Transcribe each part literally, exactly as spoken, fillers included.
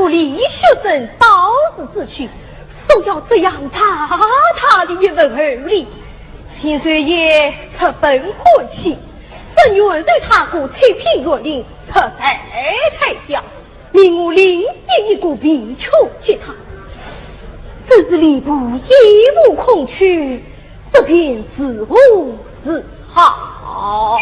李学生到此之去，受到这样大大的一份厚礼，千岁爷十分欢喜，甚愿受他个七品县令，出任太师，命我另选一个备缺给他。只是吏部已无空缺， 这便如何是好？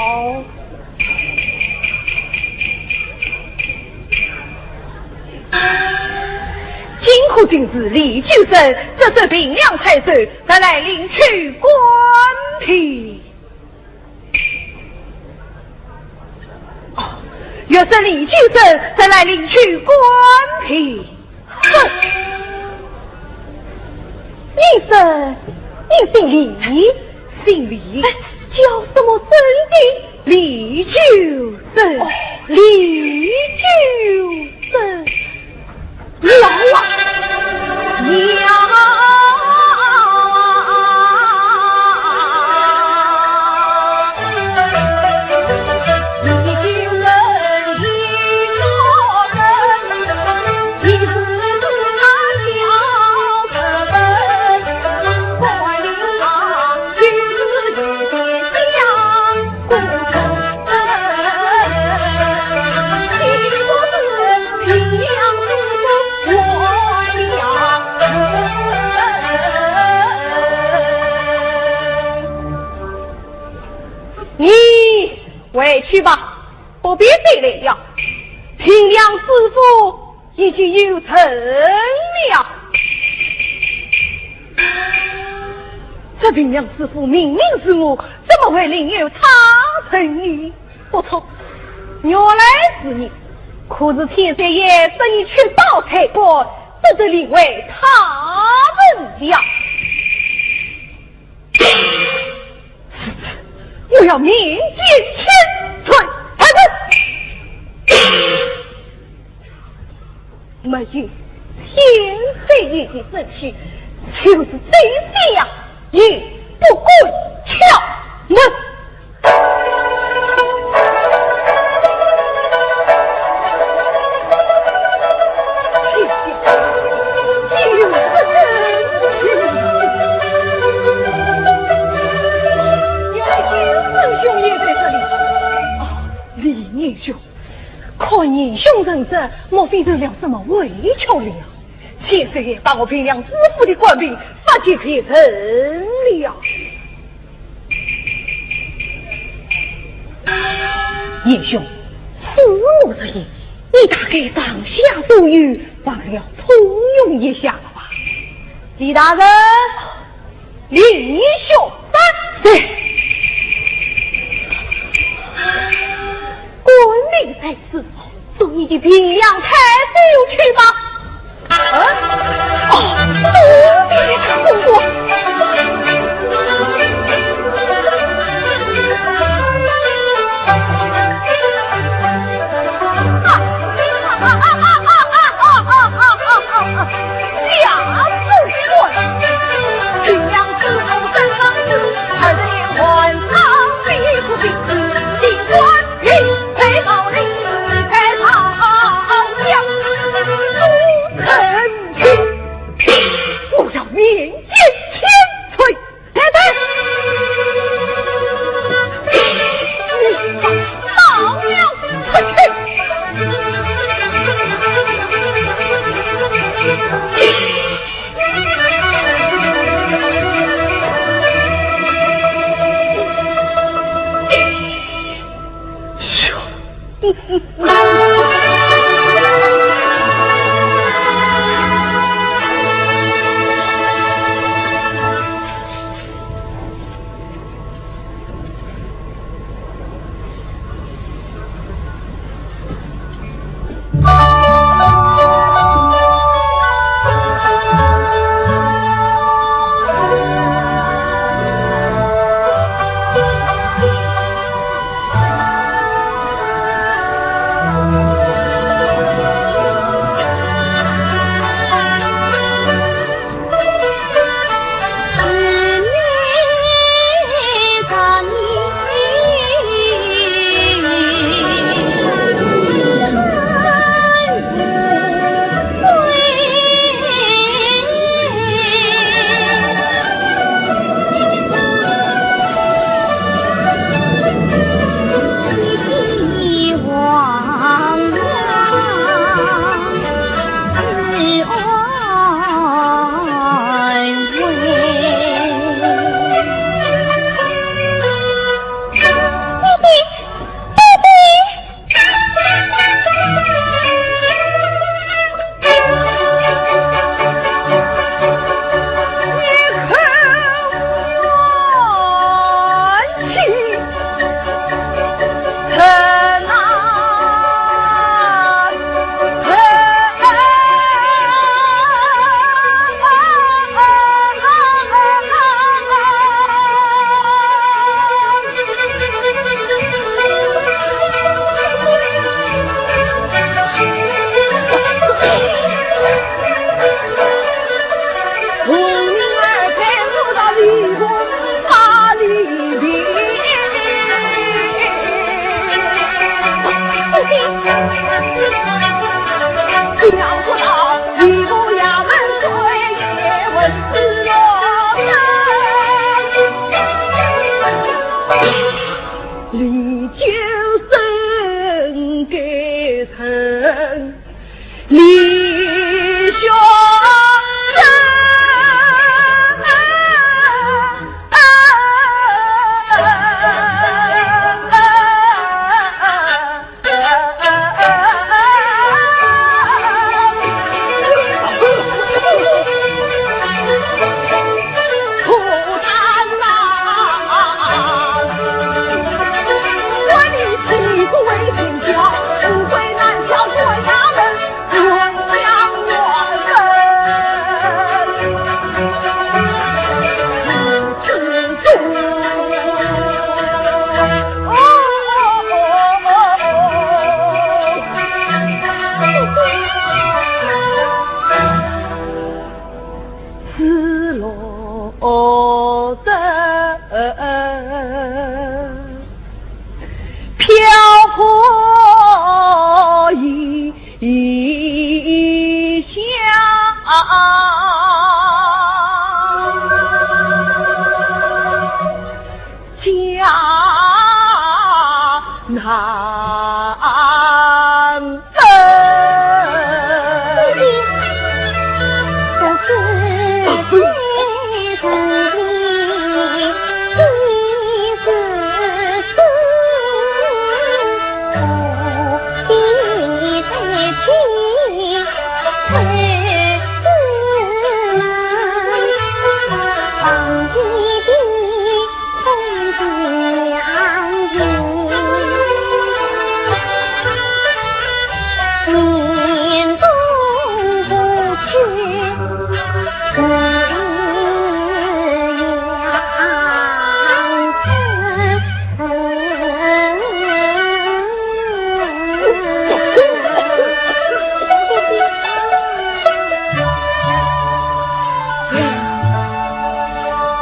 今可请示李举人，这是平凉太守，特来领取官聘。哦，若是李举人，特来领取官聘。 哼，你说你姓李？姓李。哎，叫什么生的？李举人。哦，李举人。娘啊，娘啊！ 你回去吧，不必再来了。平凉知府已经有人了。这平凉知府明明是我，怎么会另有他人呢？不错，原来是你。可是千岁爷说你去报差官，不得另为他人了。 我要面见千岁。太师，没有千岁爷的准许，就是这下也不敢敲门。 李年兄，看年兄神色，莫非受了什么委屈了？千岁爷把我平凉知府的官聘发给别人了。 年兄，恕我直言，你大概上下左右，忘了通融一下了吧？李大人，李兄。在。官礼在此，送你的平凉太守去吧。 啊！哦，不必，不必。我要面见飘泊异乡，家难。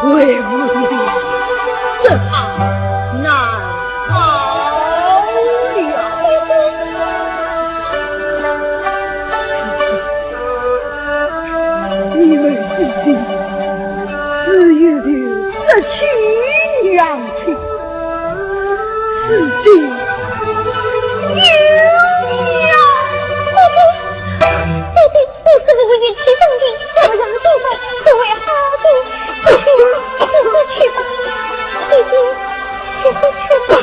为母的病，这怕难逃了。你们之间自幼的失去娘亲，至今有了。 不是我一起生病，我让你们不会好的。去，去吧，姐姐，去，去吧。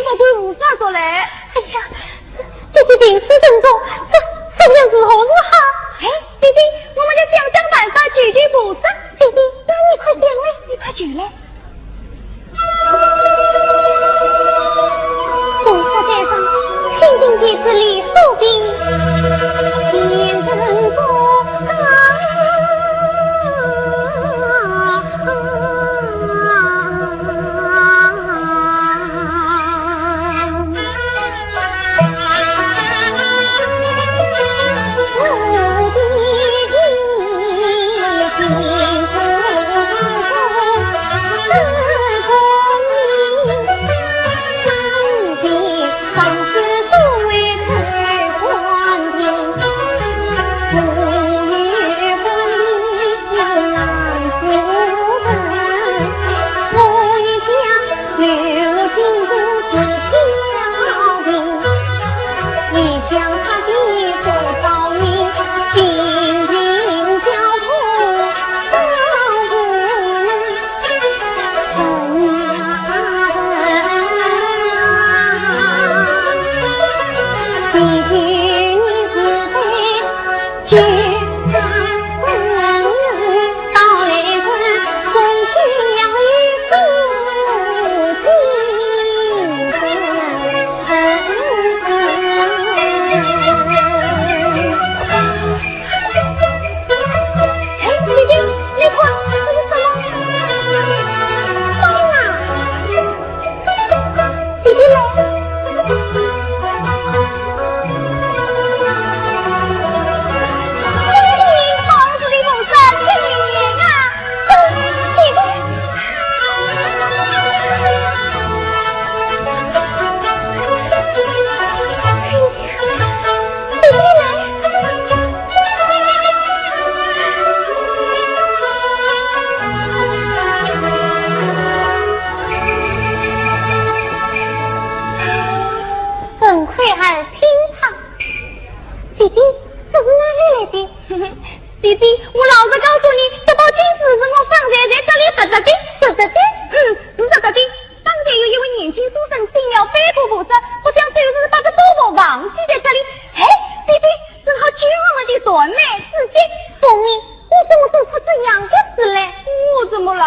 我对菩萨说嘞。哎呀，这，这个病势真重，这，这便如何是好？哎，弟弟，我们就想想办法救救菩萨。弟弟，那你快想嘞，你快救嘞。菩萨在上，请听弟子李叔宾。哎，姐姐，你看，这是什么？风啊！姐姐来。哎，好，这里有三千年啊！姐姐。 粉葵儿听他。姐姐，这是哪里来的？姐姐，我老实告诉你，这包金子是我方才在这里拾着的，拾着的。嗯，是拾着的。 方才有一位年轻书生，进了飞婆菩萨，不想就是把这包袱忘记在这里。哎，姐姐，正好救我们的船难之急。凤英，你怎么说出这样的事来？我怎么了？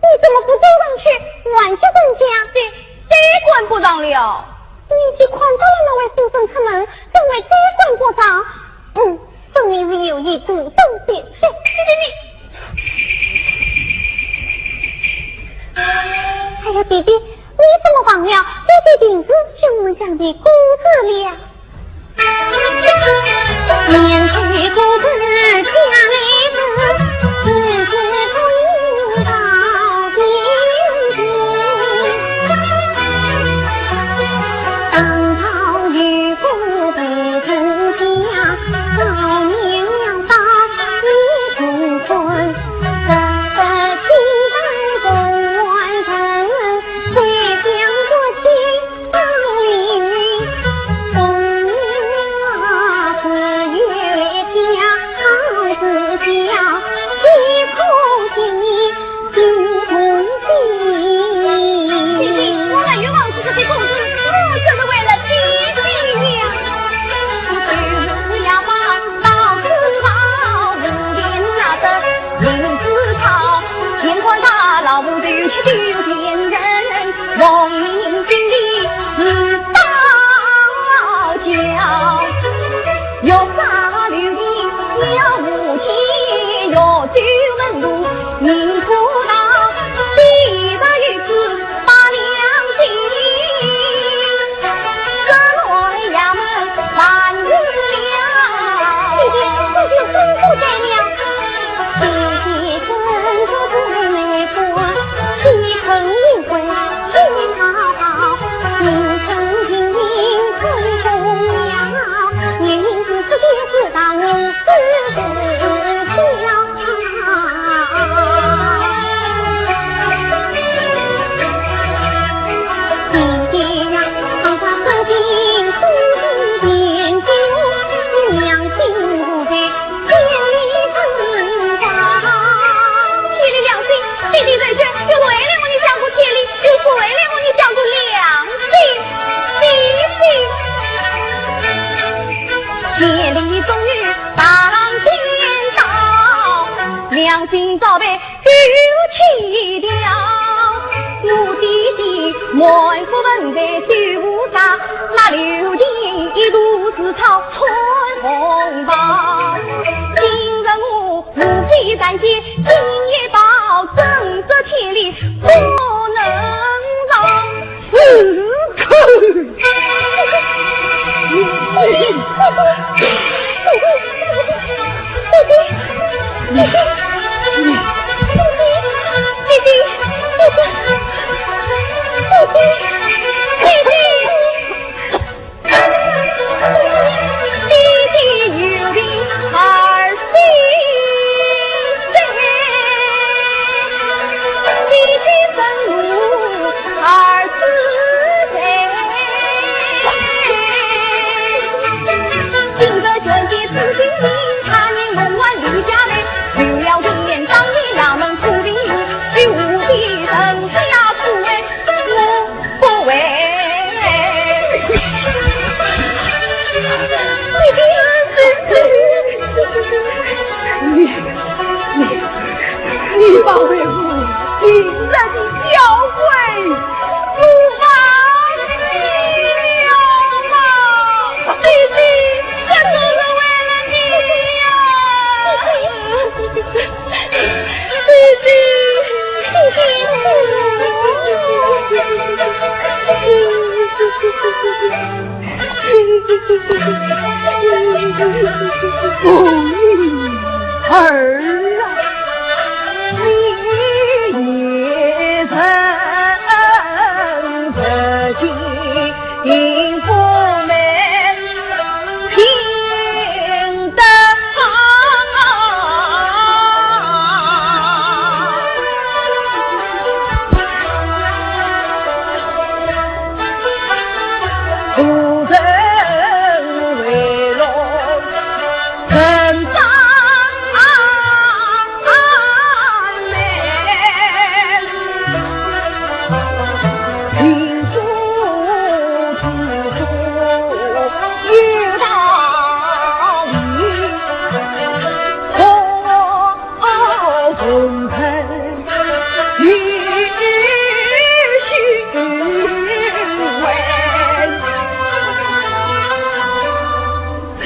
你怎么不走上去挽救人家？这，这管不上了。你已经看到了那位书生出门，怎会这管不上？嗯， 分明是有意主动的。哎呀，姐姐，你怎么忘了？这些病是兄们讲的故事了。今朝被丢弃掉，我爹爹满腹文才修不啥，那留的一肚子草穿红袍。今日我无非暂且进一步，正直千里不能忘。死狗！你，你，你把为父亲人交给我吧，你了吧，弟弟，这都是为了你呀。 儿啊，你也曾不幸福没 平得好。无人为乐，人生 层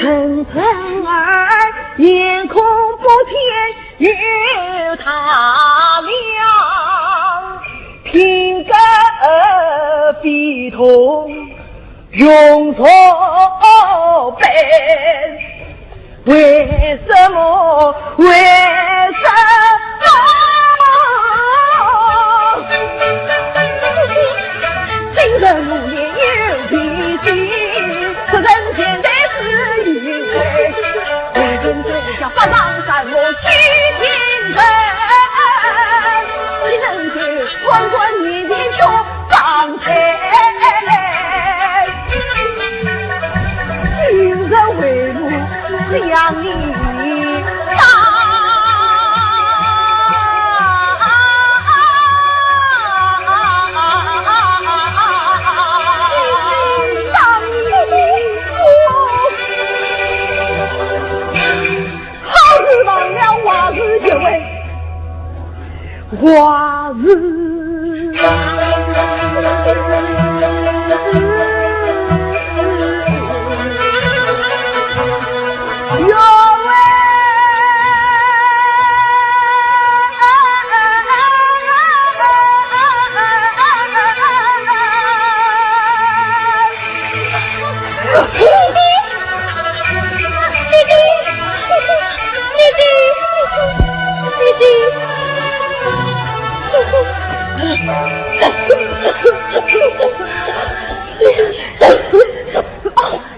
层儿，眼空不见 有他了，品格非同庸俗般。为什么？为什么？今日我也有脾气，可人现在是愚鬼。 为人最下发上山我去见人，只能够关关难过上天来。今日为母想你当。好事忘了，坏事又为，坏事。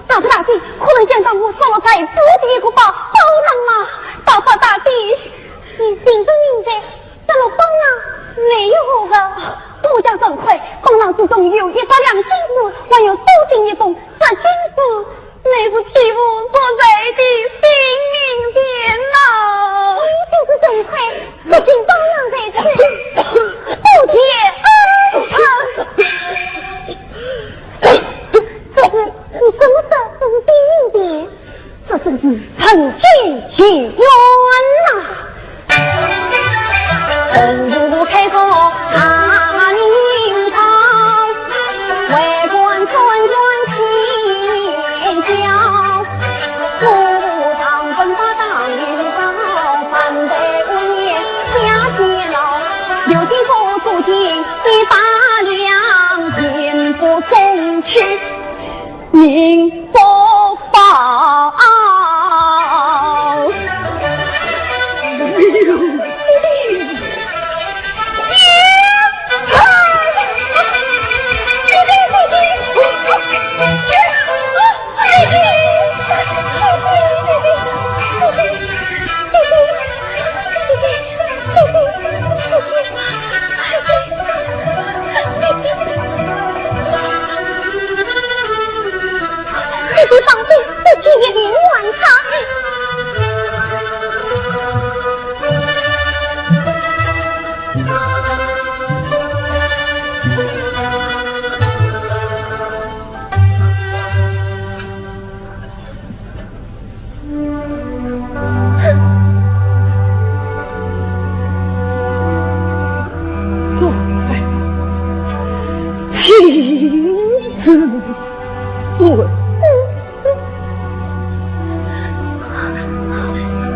大伯大姐，可能想到我送了在这的一个包，包能吗？大伯大姐，你心中明白，这个包呢，没有个。我家陈魁，包囊之中有一百两金子，还有多金一封，这金子，你是替我做谁的性命钱呐？你就是陈魁，不仅包囊在此，不见恩仇。 这是你怎么说？这是第一点，这真是人间奇冤呐！人不报。你放心，不去也别怨他。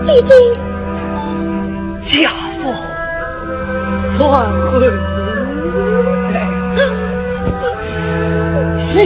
姐姐。家父转回来， 姐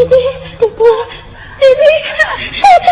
姐，我，姐姐，姐姐。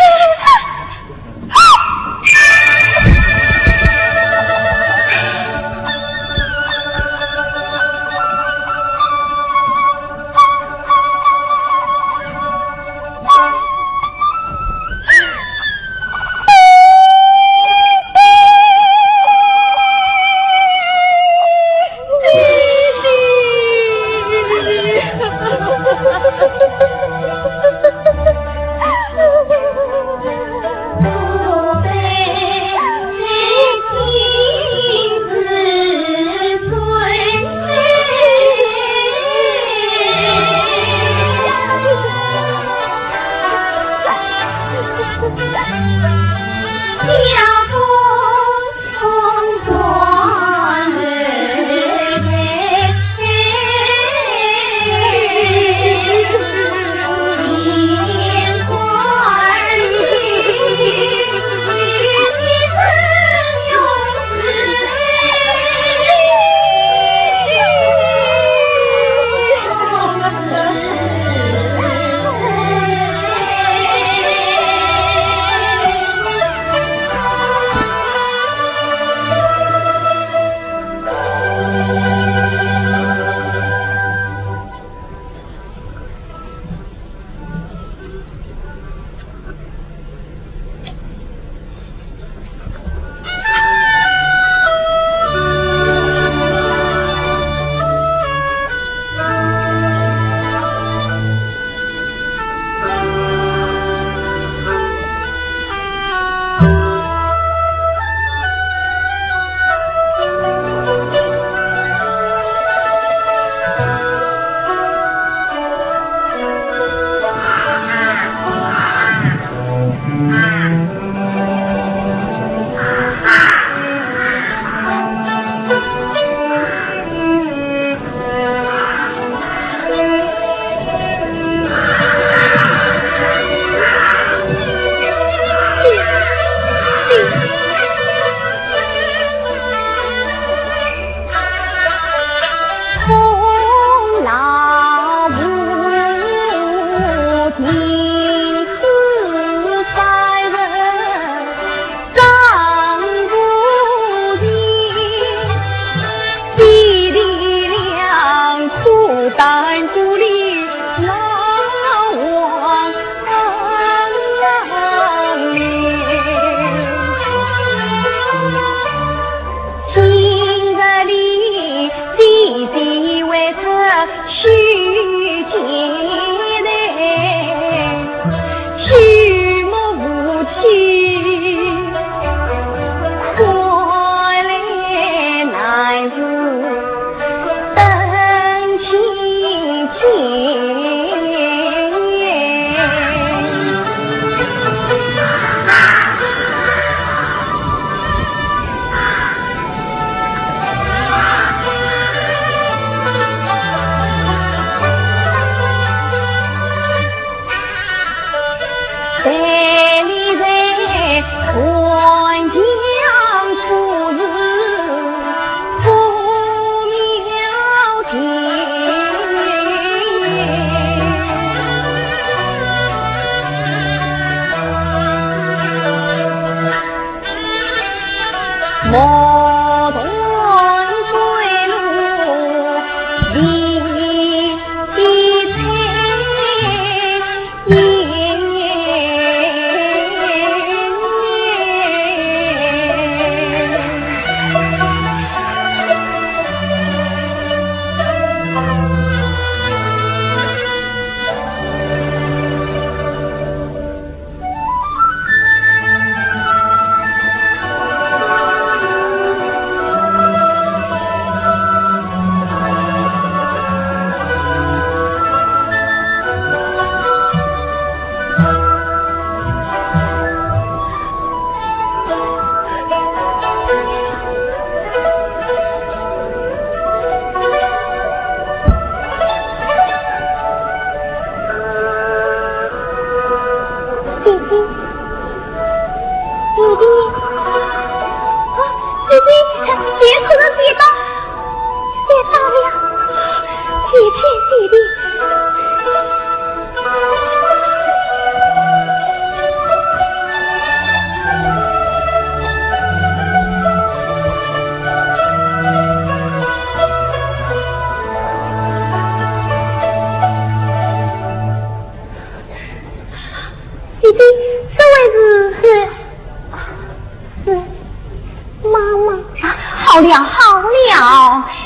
姐姐，姐姐，啊，姐姐，姐夫人跌倒，跌倒了，姐姐，姐姐。 姐姐，这位是？是，是妈妈。好了，好了，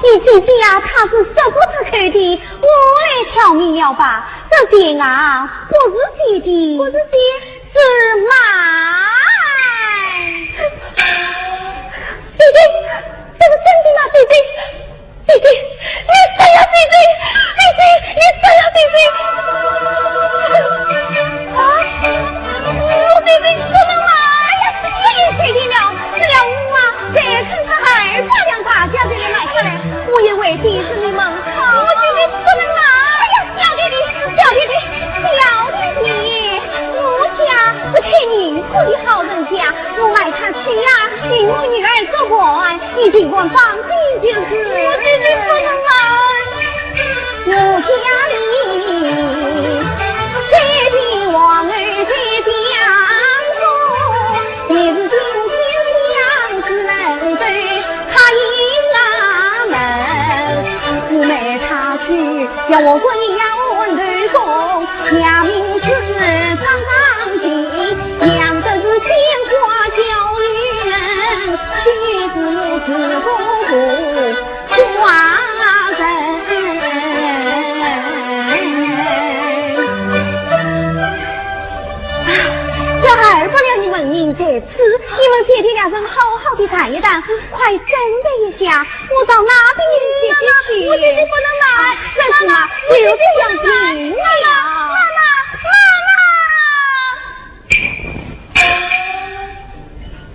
你姐姐呀，她是说不出口的，我来挑明了吧，这件啊，不是姐的。不是姐？是妈。姐姐，这是真的吗？姐姐， 姐姐，你说呀，姐姐，姐姐，你说呀，姐姐。啊，我姐姐不能来呀，谁谁的了？只要我啊，再看看二八两大家这里买下来，我也为弟子你们好。我姐姐不能来呀，小弟弟，小弟弟，小弟弟，我家是开银铺的好人家，我买茶去呀，请我女儿做官。 你尽管放心就是。我姐姐不能来。我家里，这个王儿在家中，也是今天相思人对他一拉门，我没他去，要我跪要问对公，娘命是张张情，娘的是牵挂教育人，妻子是公公。 寡人。啊，这二八两的纹银在此，你们姐弟两人好好的谈一谈，快准备一下，我到那边去。我姐姐不能来。啊，那是嘛，就这样定了。妈妈，妈妈。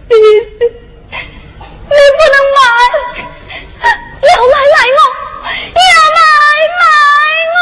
你不能来，要来来哦，要来来哦。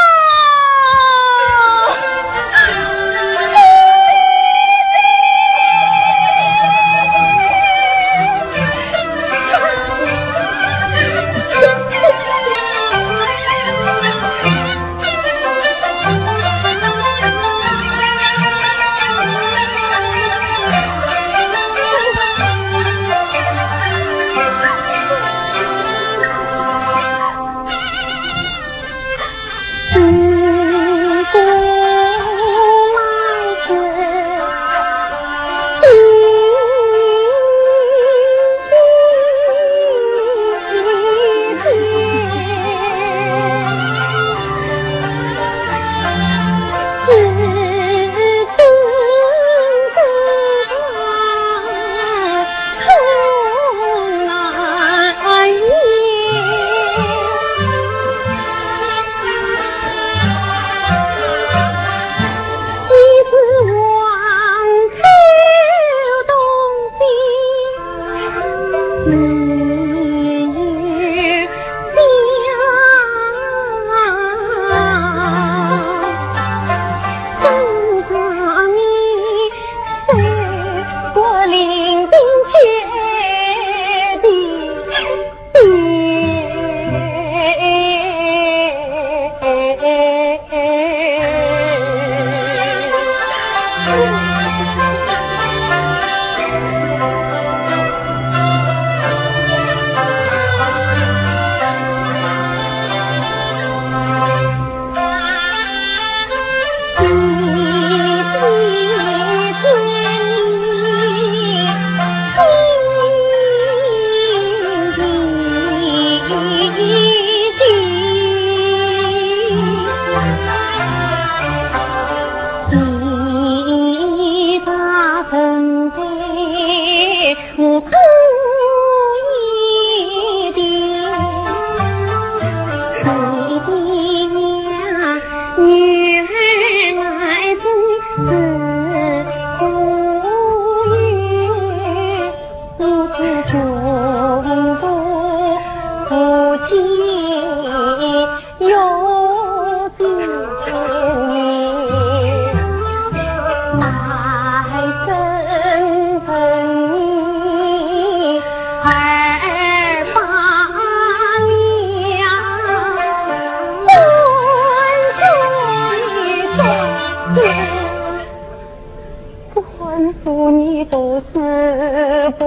不管是你都是不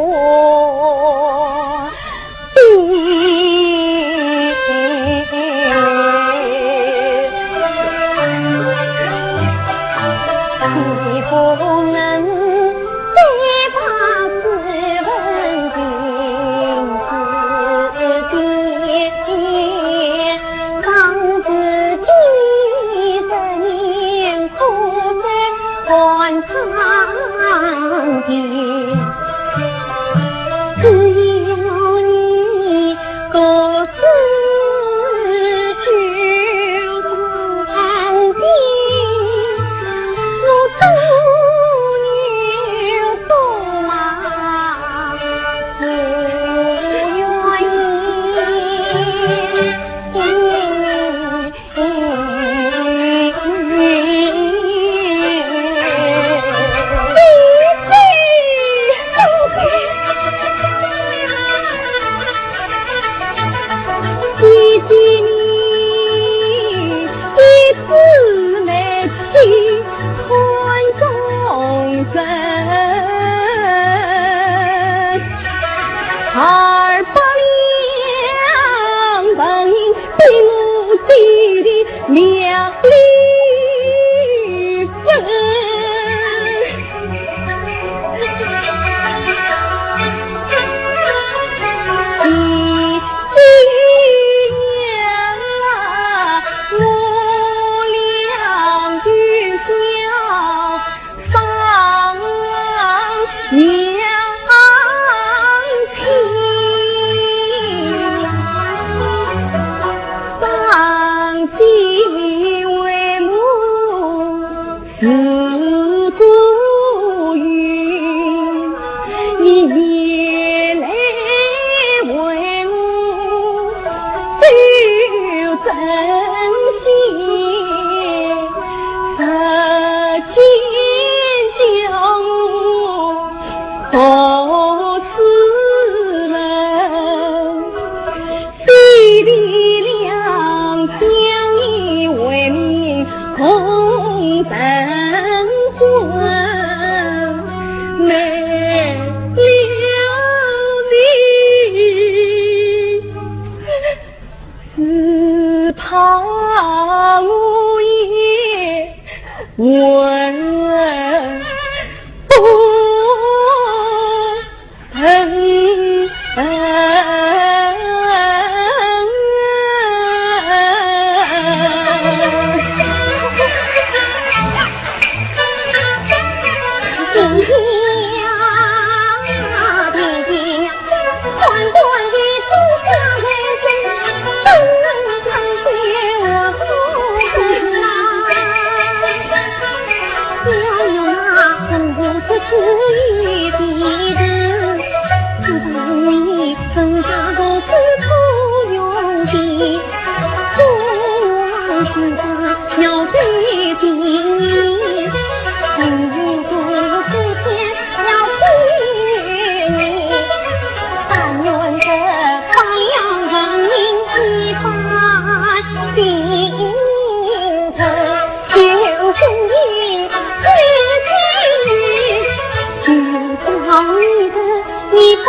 你把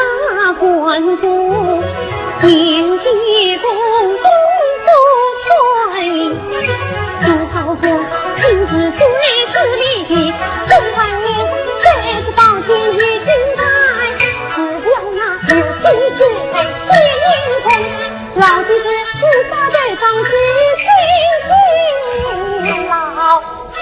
官做，应接公公所传。做好官，平时最是礼的，总管我这个宝剑与金牌，只要那有金牌的眼光，老弟是不杀对方是亲老弟。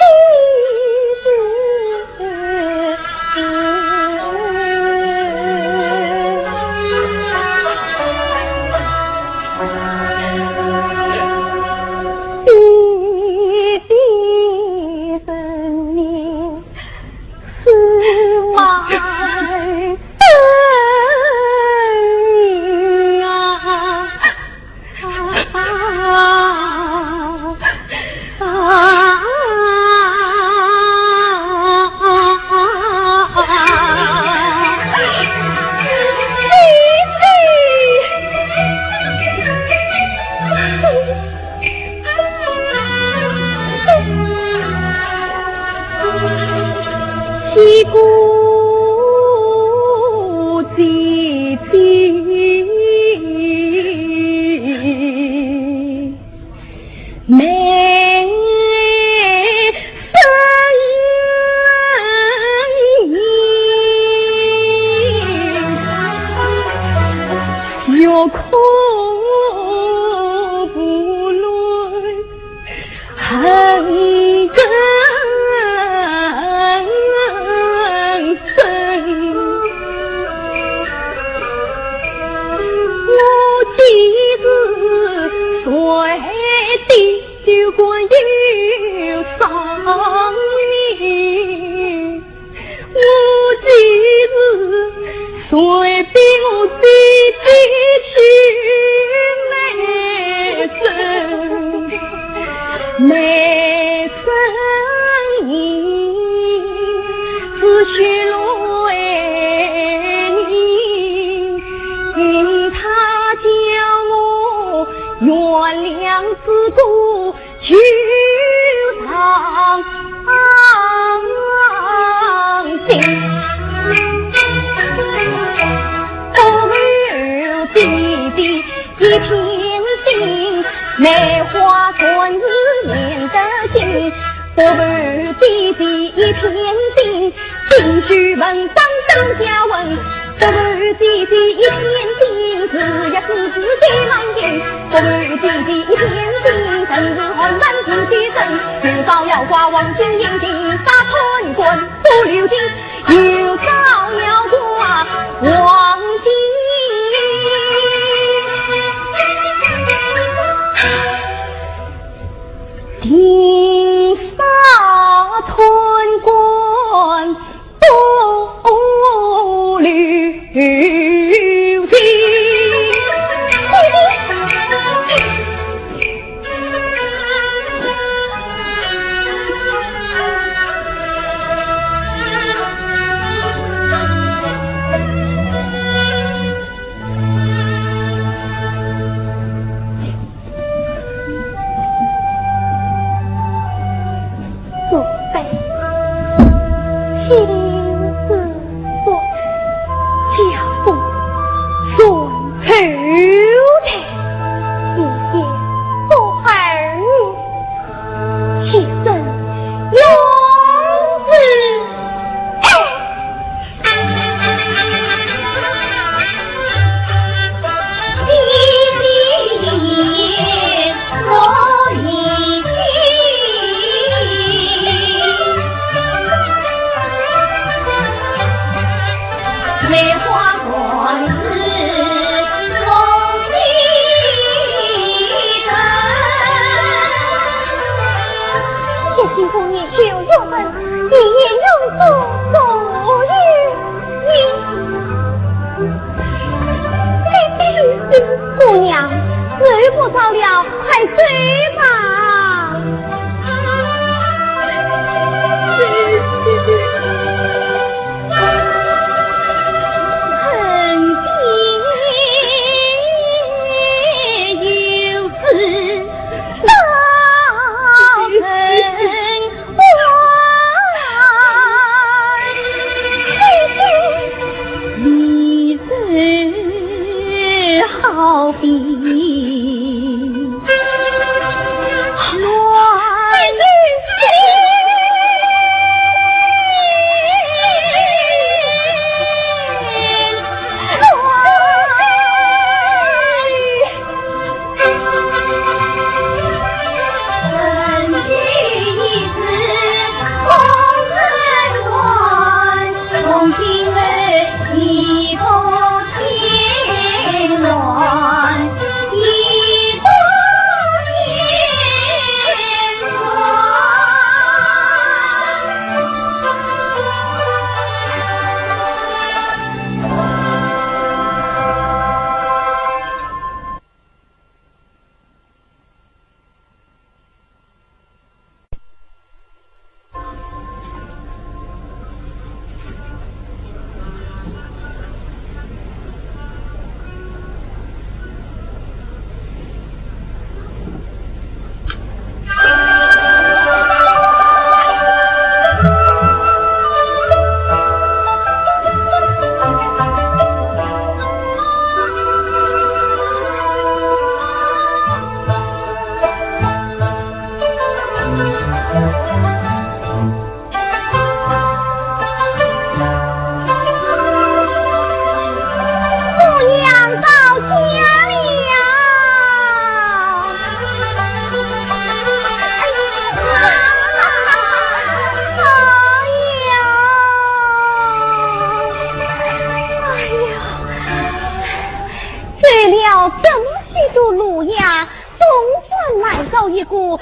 一个有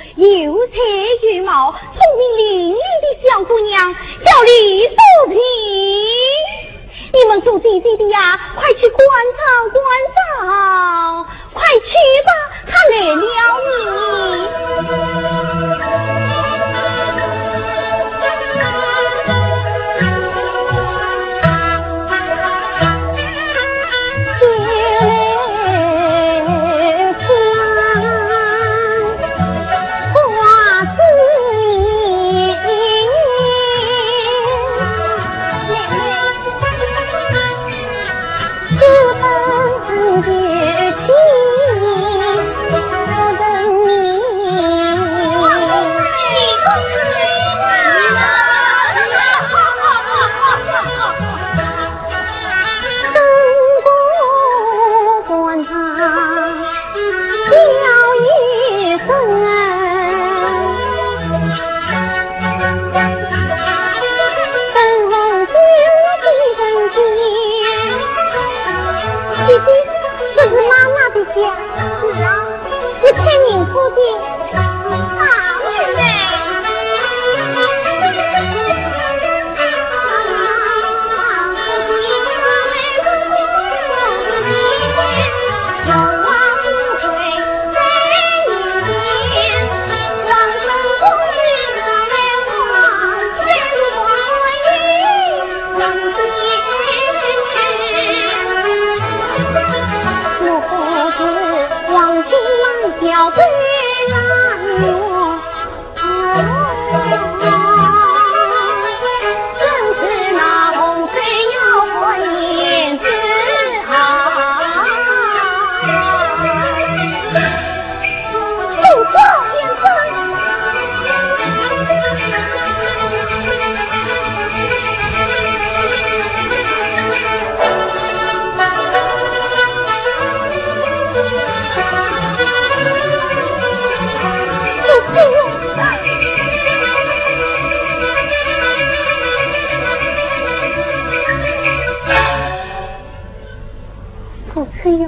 才有貌、聪明伶俐的小姑娘，叫李素萍。你们做姐姐的呀，快去关照关照，快去吧，她来了呢。姐姐，这是妈妈的家。是啊，你看你哭的。啊，妹妹。不是哟。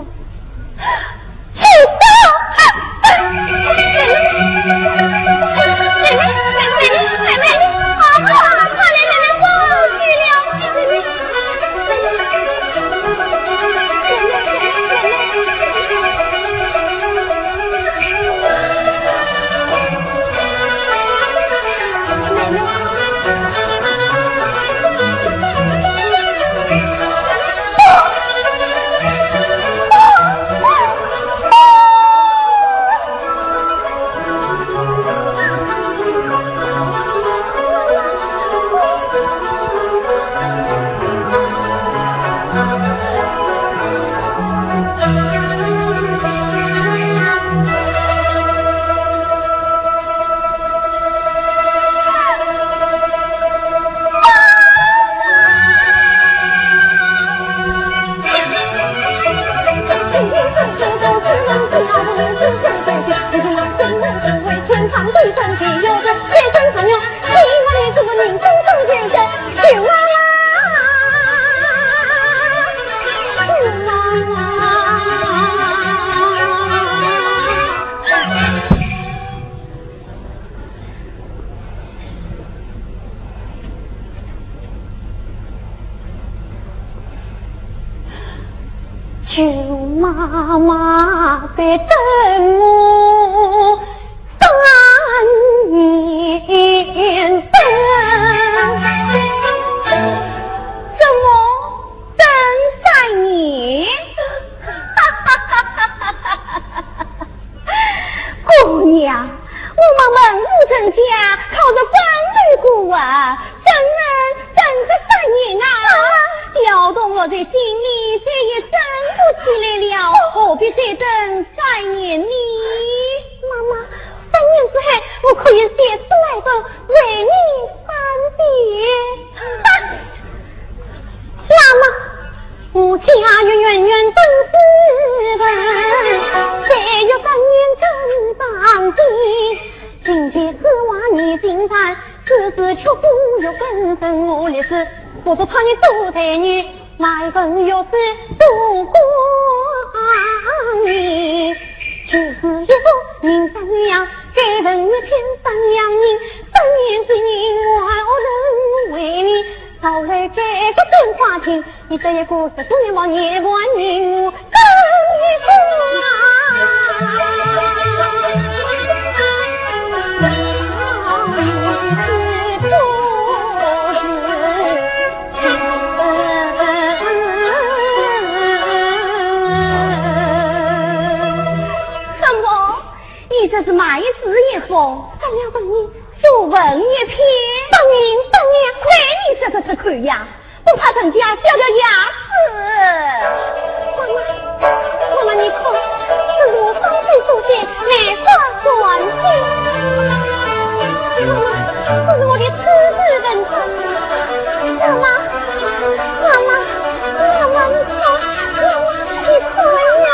舅妈妈在等我三年半。怎么等三年？姑娘，我们门户人家靠着官路过啊，怎能等个三年啊？调动我的心里，再也等不起来了，何必再等三年呢？妈妈，三年之后，我可以写诗来贺，为你翻篇。 妈妈，我家有年年登四门，再有三年登上天。今天此话你尽传，此事却不由本身，我立誓不做他人做才女，乃人有事不光明。就是一个人生呀，该文玉天生样人，本年是你我何人为你，找来这个真花情，你这一个十多年望年还你我，跟你说啊。什么？ 你这是卖诗一幅，怎样问你？就问一篇。当然，当然，看你这个是口呀，不怕人家笑掉牙齿。妈妈，妈妈，你看，这是我双手所写，梅花篆帖。妈妈，这是我的出世文字。妈妈， 妈妈，妈妈，你看，妈妈，你看呀！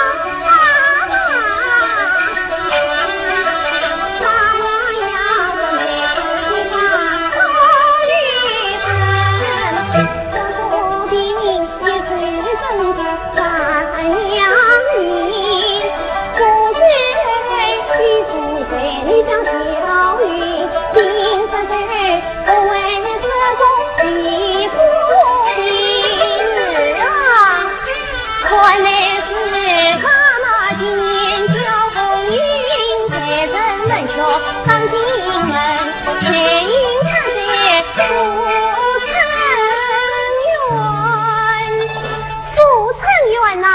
富春园呐，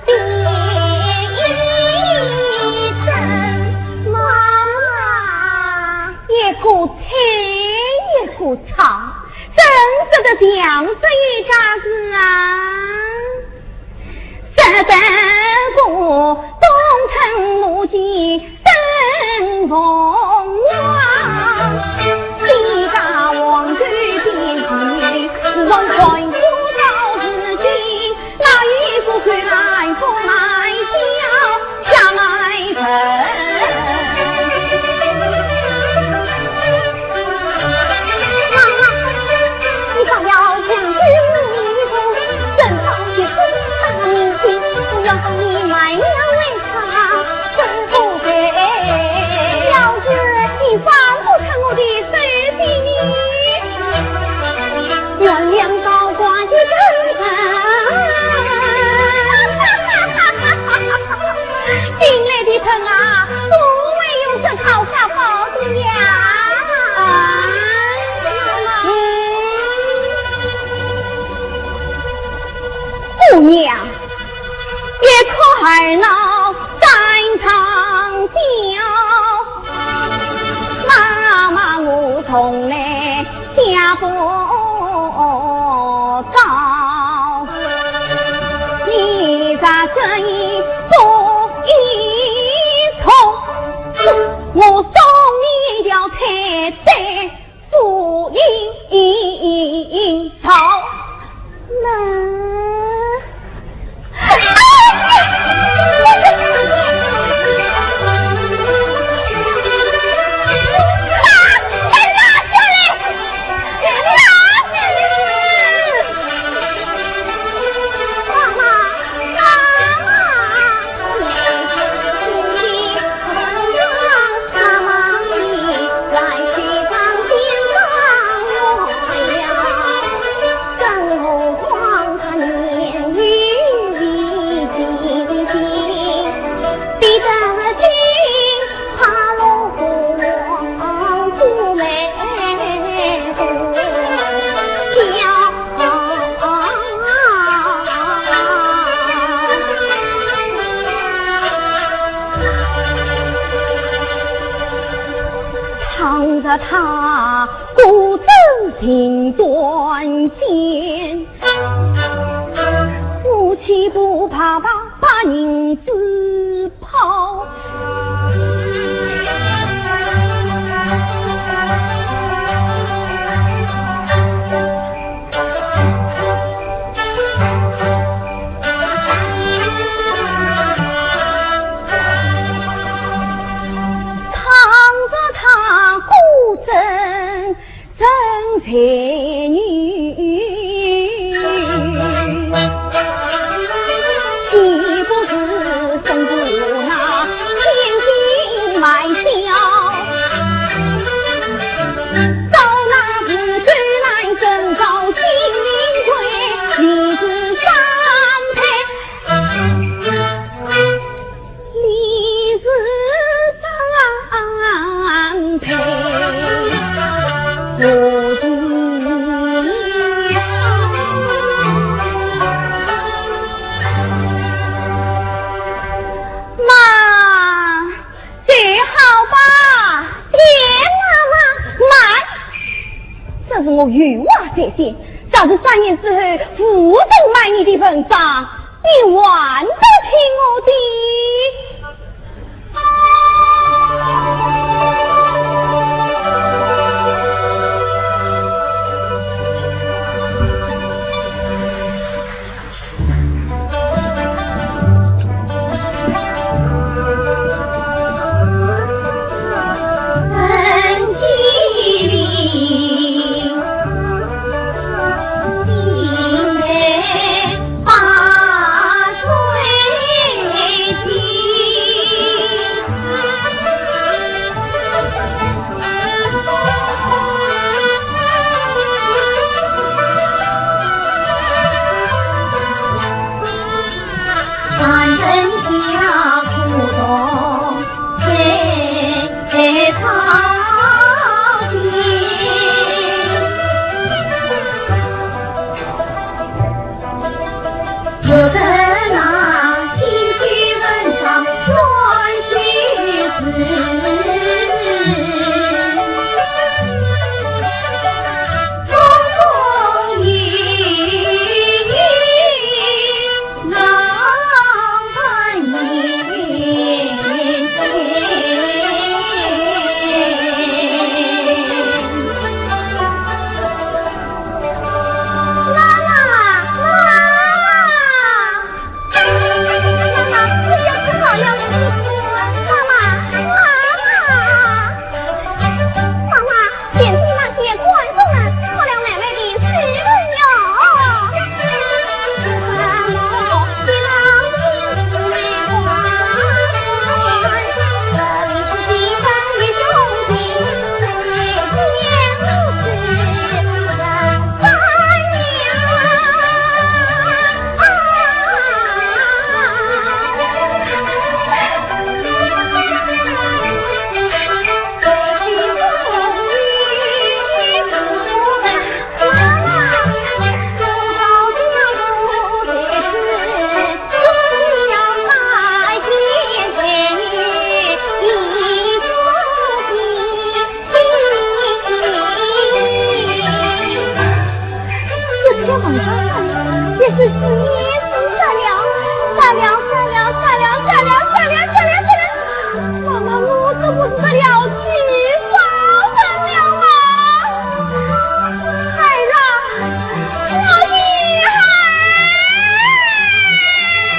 一个唱一个唱，真是个像这一家子啊。姑娘， 一哭二闹三上吊，妈妈我从来想不到，你若这一哭一痛，我送你一条彩带。 不应吵。那倘若他果真情断线，我岂不白白把银子抛？ 倘若他果真成才女，岂不是胜过那我有话在先，假使三年之后无人买你的文章，你还得听我的。这天晚上，也是死也死了，杀了，杀了，杀了，杀了，杀了，杀了，杀了，妈妈，我这不是得了几少人了吗？孩儿啊，我的孩儿！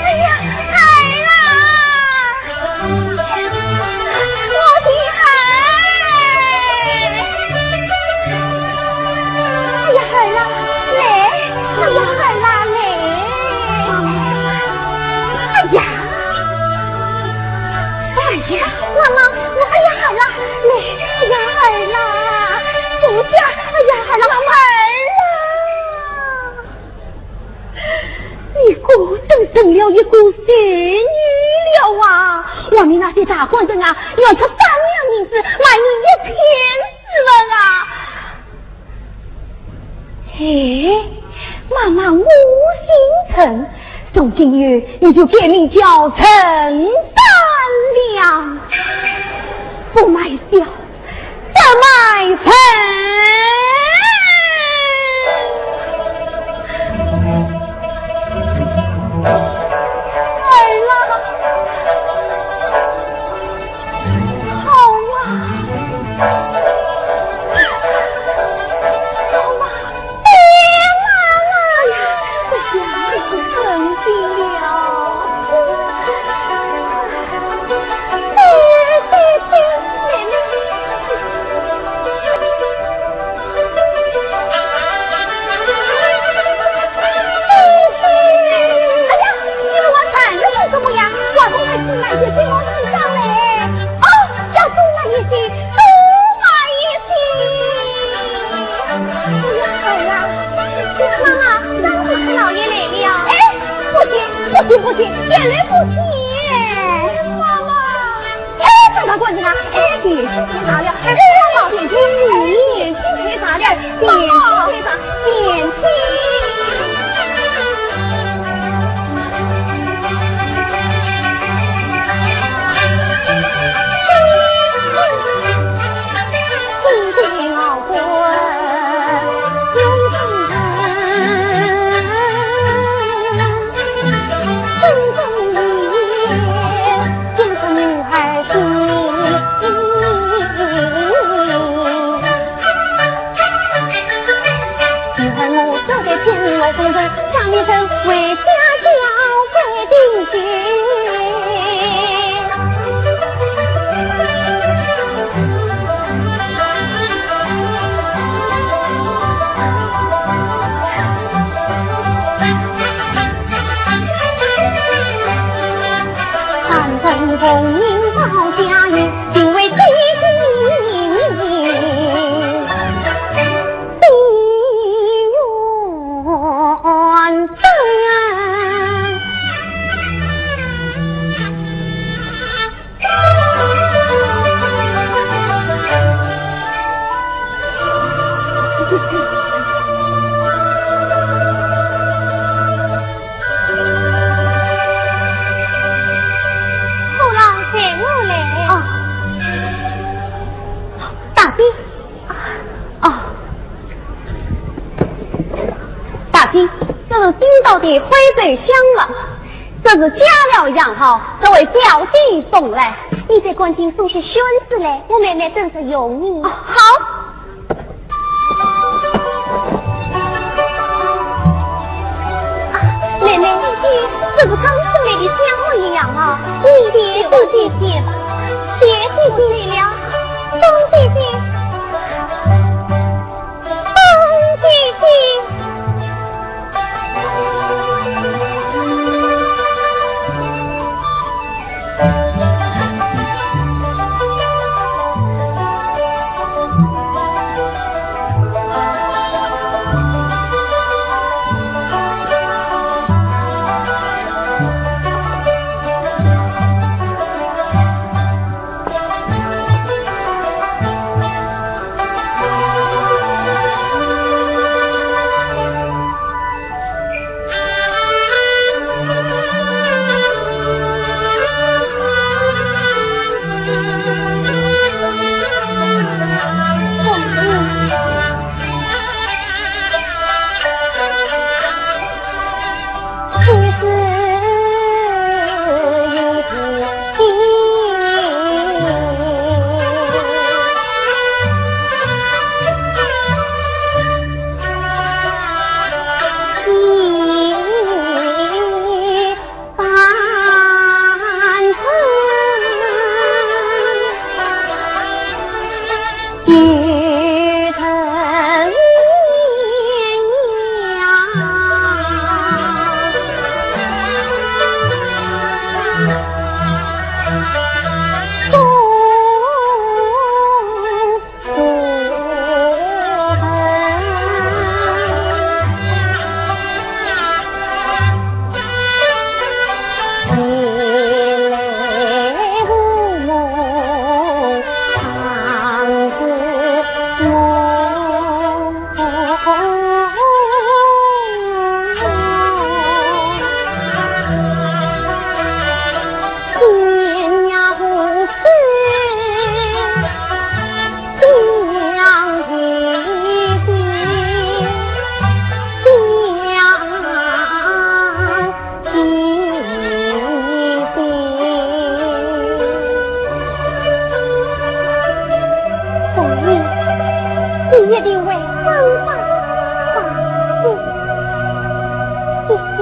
哎呀，哎呀，孩儿啊！ 我的孩儿，哎呀，孩儿啊，来，哎呀，孩儿啊，来。哎呀，哎呀，妈妈，我，哎呀，孩儿啊，来，哎呀，孩儿啊，坐下，哎呀，孩儿啊，妈妈，孩儿啊。 你果真成了一个才女了啊！外面那些大官人啊，要出三两银子买你一片诗文啊！哎，妈妈，我姓陈，从今以后你就改名叫陈三娘，不卖笑， 怎么成？儿啊，好啊，好啊。 哎呀，妈妈呀，这下你是生病了。哎，对，对，妹妹。哎呀，你们玩团子做什么呀？外公还请俺姐给我洗上嘞。哦，要多买一些，多买一些。 哎呀，孩儿啊，妈妈，张太太老爷来了。哎，不行，不行，不行，点来不行。妈妈。哎，这个棍子啊，哎，点心太大了，哎，老点心，点心太大了，点心太大，点心。到的徽州乡了，这是加料洋号，这位表弟送来，你再赶紧送些宣纸来，我妹妹等着用你。哦，好。啊，妹妹，这是刚送来的香味洋号，你的，谢谢姐姐吧。谢谢姐姐了，谢谢姐姐。 你一定会生生不息。姐姐，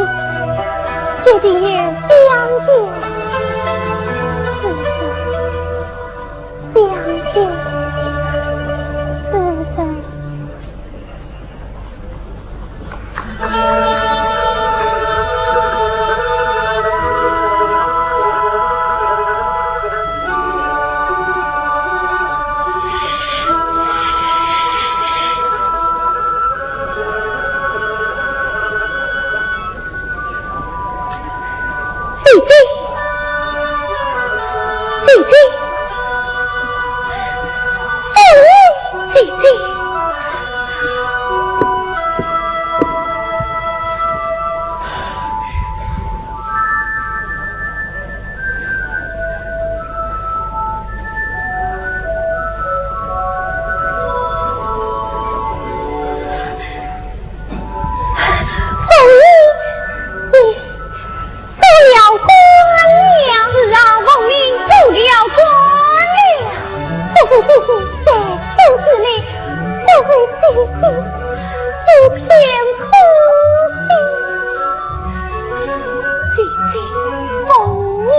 姐姐也想姐，姐姐。 想姐，是不是？姐姐，姐姐，姐姐，姐姐。 凤英，你做了官了？是啊，凤英做了官了。不不不不，在此之内，不为姐姐，不偏可惜。姐姐，凤英。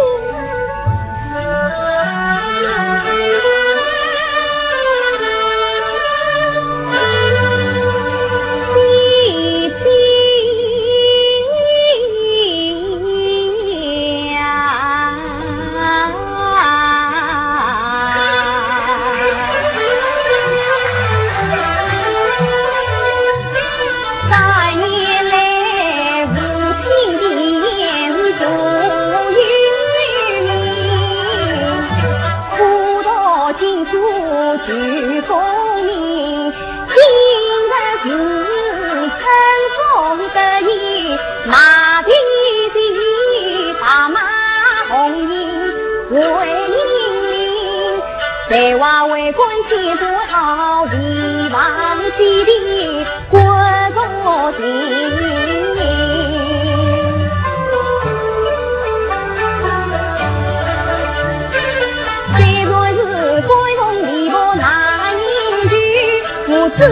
姐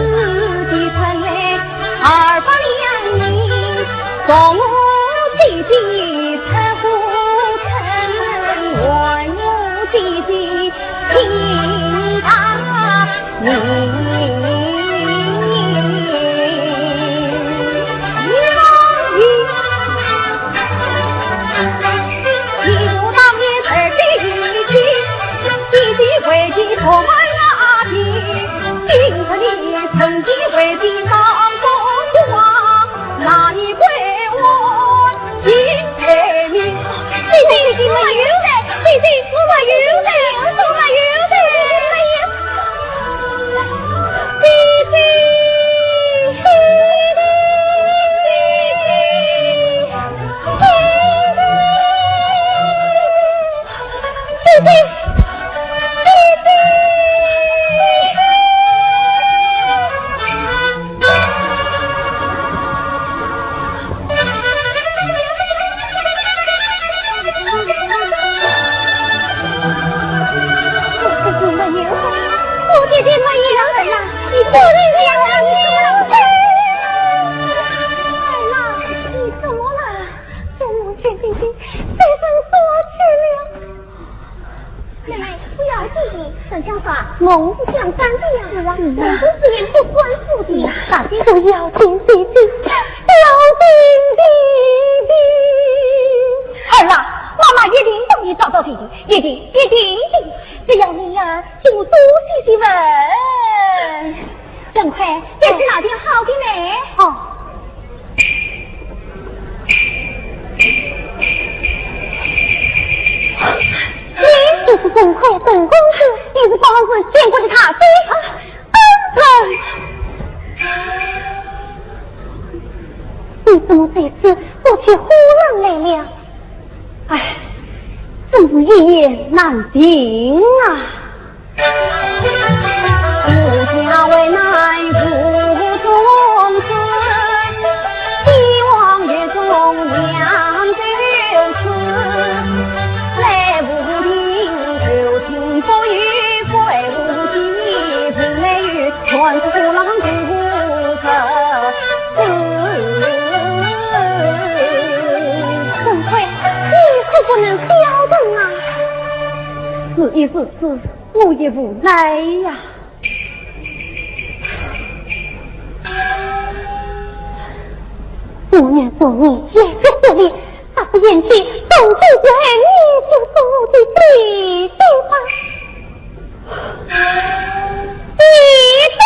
姐，我没有的，姐姐，我没有的，我没有的，姐姐，姐姐，姐姐。 姐姐，姐姐。我姐姐没有了，我姐姐没有了，你不能这样啊，你怎么了？儿啊，你怎么了？ 真是天地间，谁人所去了？奶奶，不要紧的，沈香说，梦是想咱的呀。是啊，是啊。我是自然不关心的。大姐，不要紧，姐姐，不要紧，姐姐。儿啊，妈妈一定帮你找到弟弟，一定，一定的。只要你呀，替我多写些文。 沈慧，要是哪点好的呢？哦。你就是沈慧，沈公子，你是当时见过的他的恩人。你怎么在此不去呼人来了？唉，真是一言难尽啊！ 沈慧，你可不能消沉啊！事已至此， 我也无奈呀。我愿做你一个手里，他不嫌弃，总是为你就做我的弟弟吧。弟弟。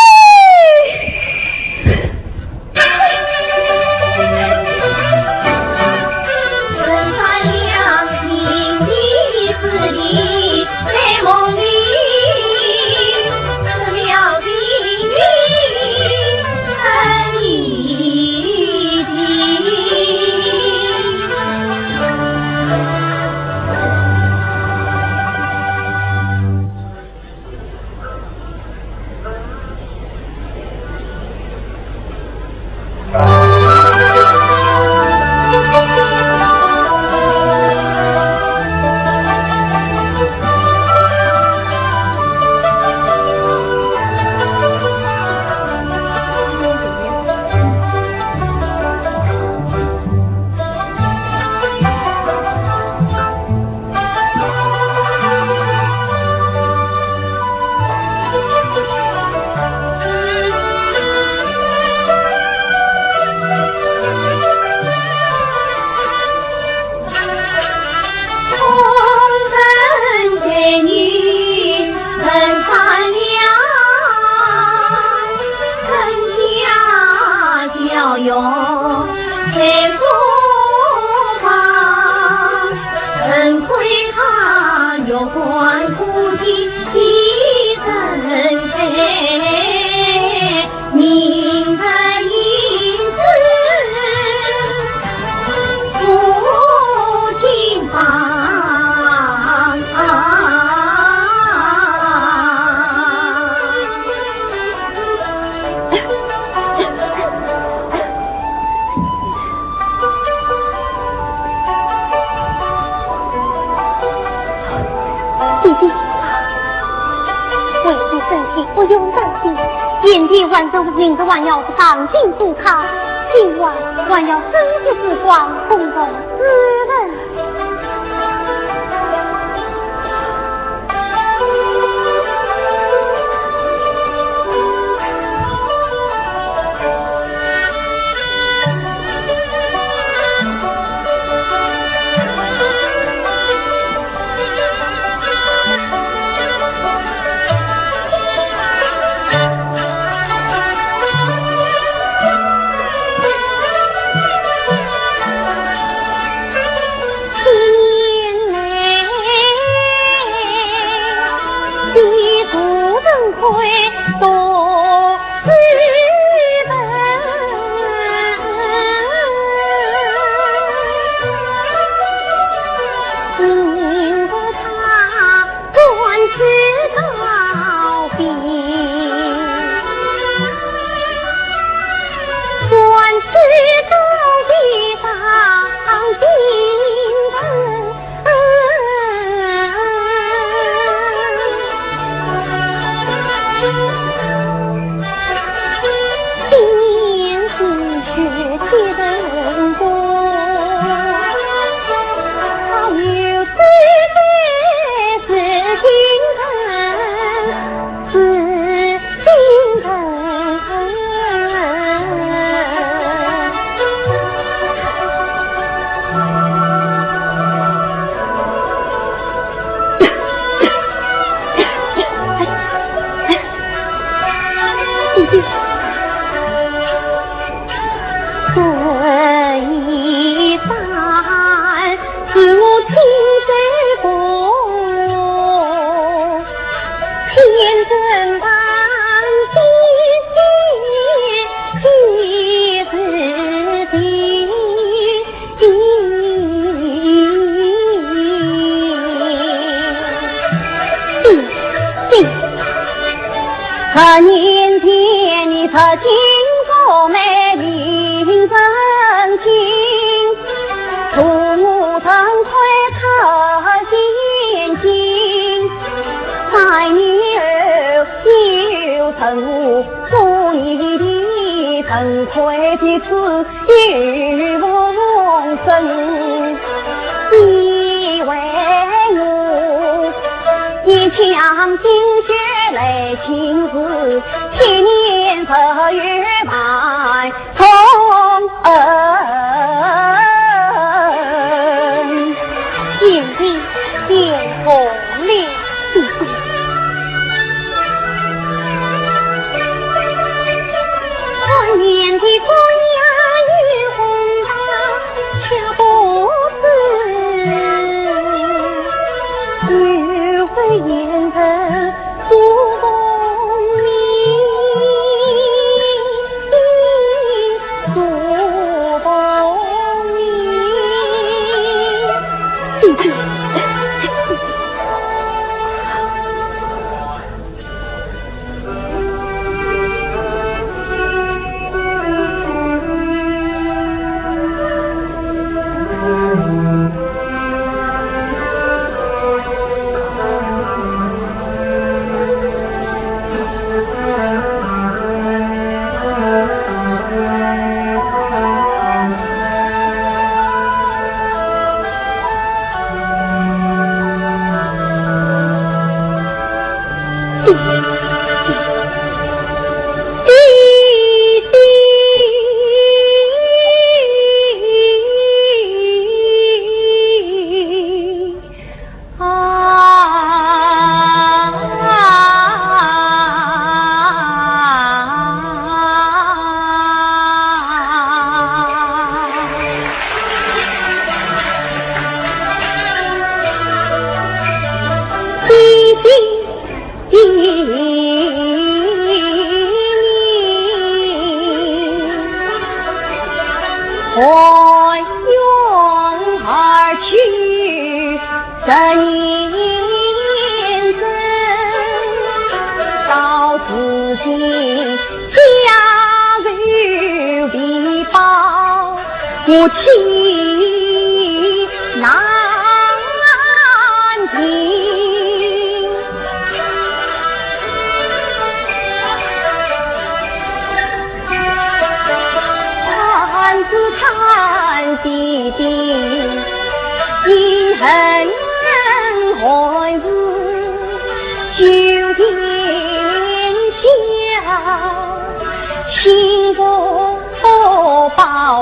姐姐，为你生气，不用担心。今天晚上的情事还要当心不可，今晚还要深思熟虑，共同思量。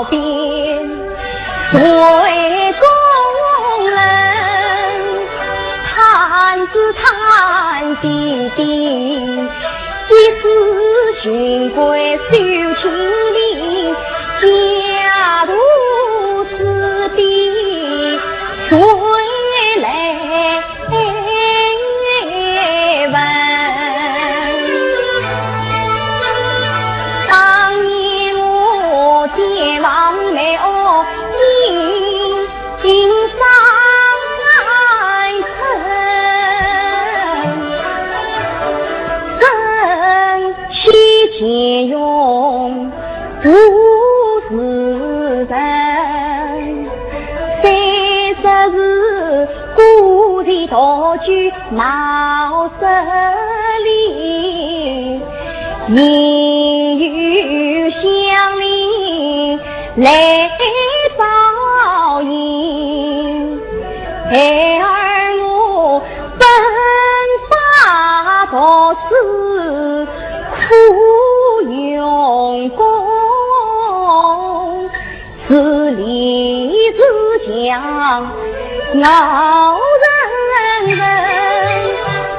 边，水工人，叹是叹息的，一世情归休清零，家徒四壁，谁来 问。当年我见望梅屋，饮尽三春，人去钱穷 无事人，三十是孤寂独居闹市里，应有乡邻来照应。孩儿我奔波读书， 苦用功，自立自强熬人生。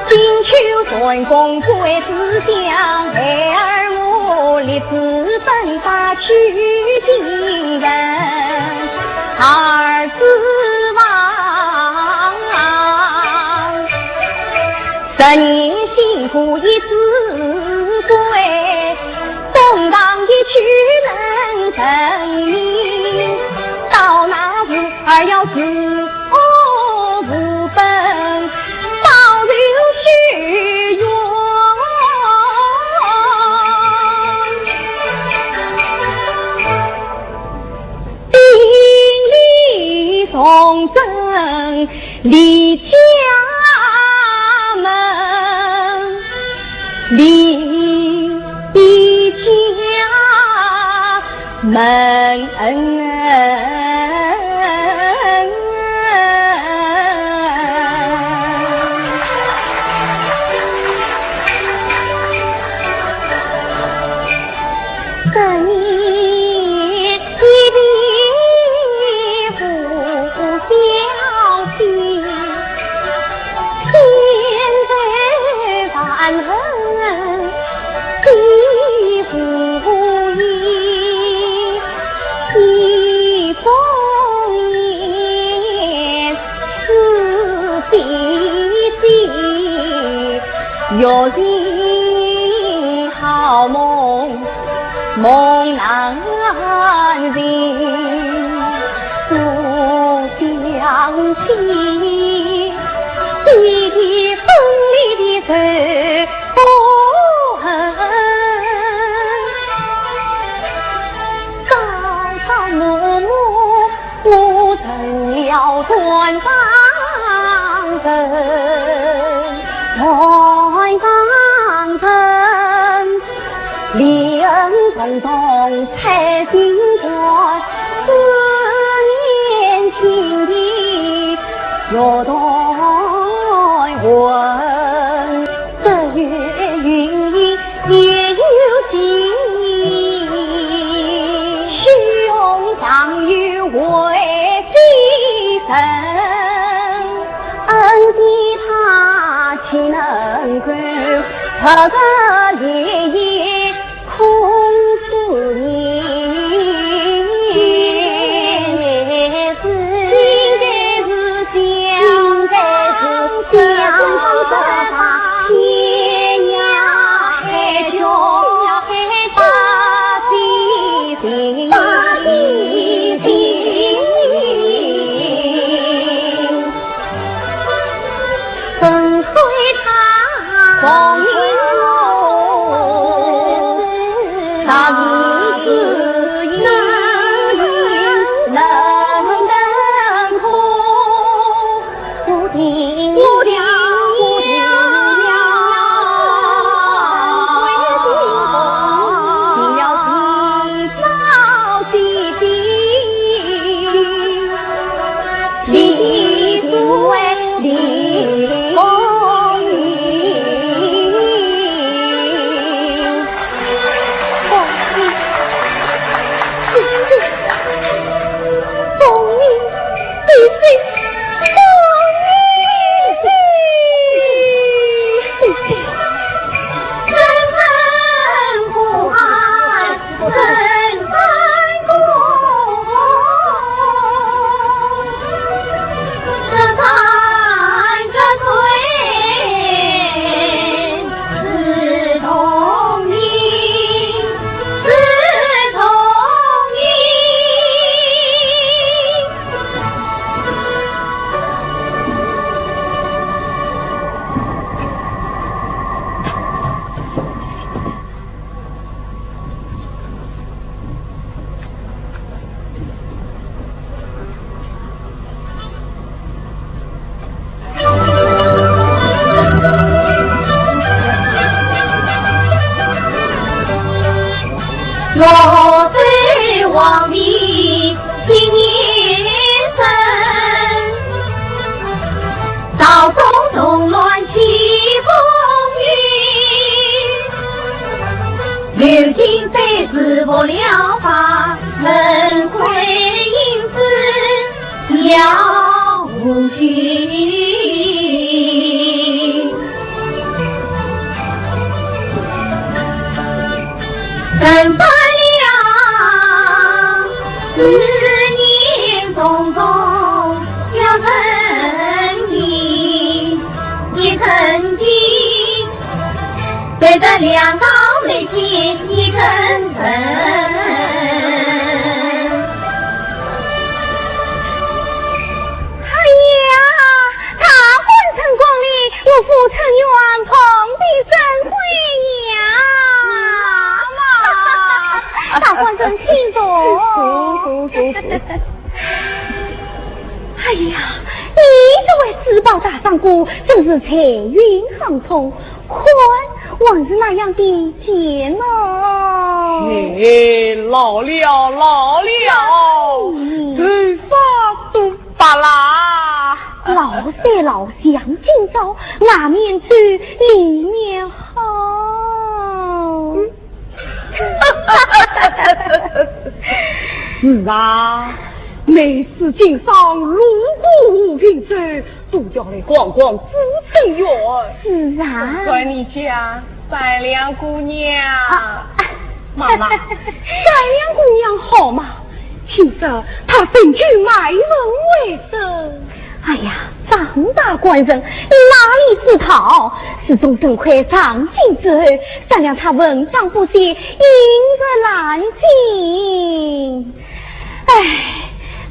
进修传功归思想，孩儿我立志奔发取经人，儿子望。 十年辛苦一子贵，东堂一去能成名。到那时儿要自学无本，保留学用。 顶礼从政，立家门，立家门。我在皇帝心里生，朝中动乱起风云，流金飞是不了法，人归阴司要无情。 等不了，思念匆匆要成疾，一成疾，对着两道眉间一阵疼。哎呀，大官人宫里有福成员旁边生辉呀。大官人请坐。坐，坐，坐，坐。哎呀，你这位珠宝大商贾，真是财运亨通，看还是那样的健哦。哎，老了，老了，嗯。头发都 罢啦。老三老相今朝，外面走，里面好。是啊，每次经商路过五平洲，都要来逛逛福成园。是啊。难怪你家善良姑娘。啊，妈妈，善良姑娘好吗？ 听说她曾经卖身为僧。哎呀，张大官人，哪里知道？自从沈魁上京之后，善良她文章不写，饮食难进。唉，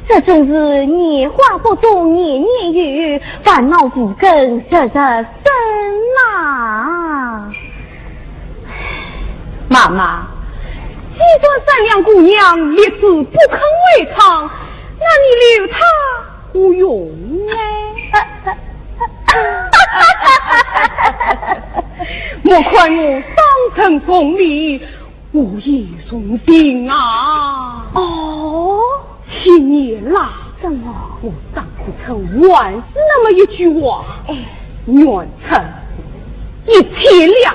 这真是年华不多年年有，烦恼无根日日生呐。 妈妈，既然善良姑娘立志不肯回唐，那你留她何用呢？莫看我双唇凤眉，我也重病啊。哦， 七年了，怎么？我张克诚还是那么一句话，哎。愿出一千两，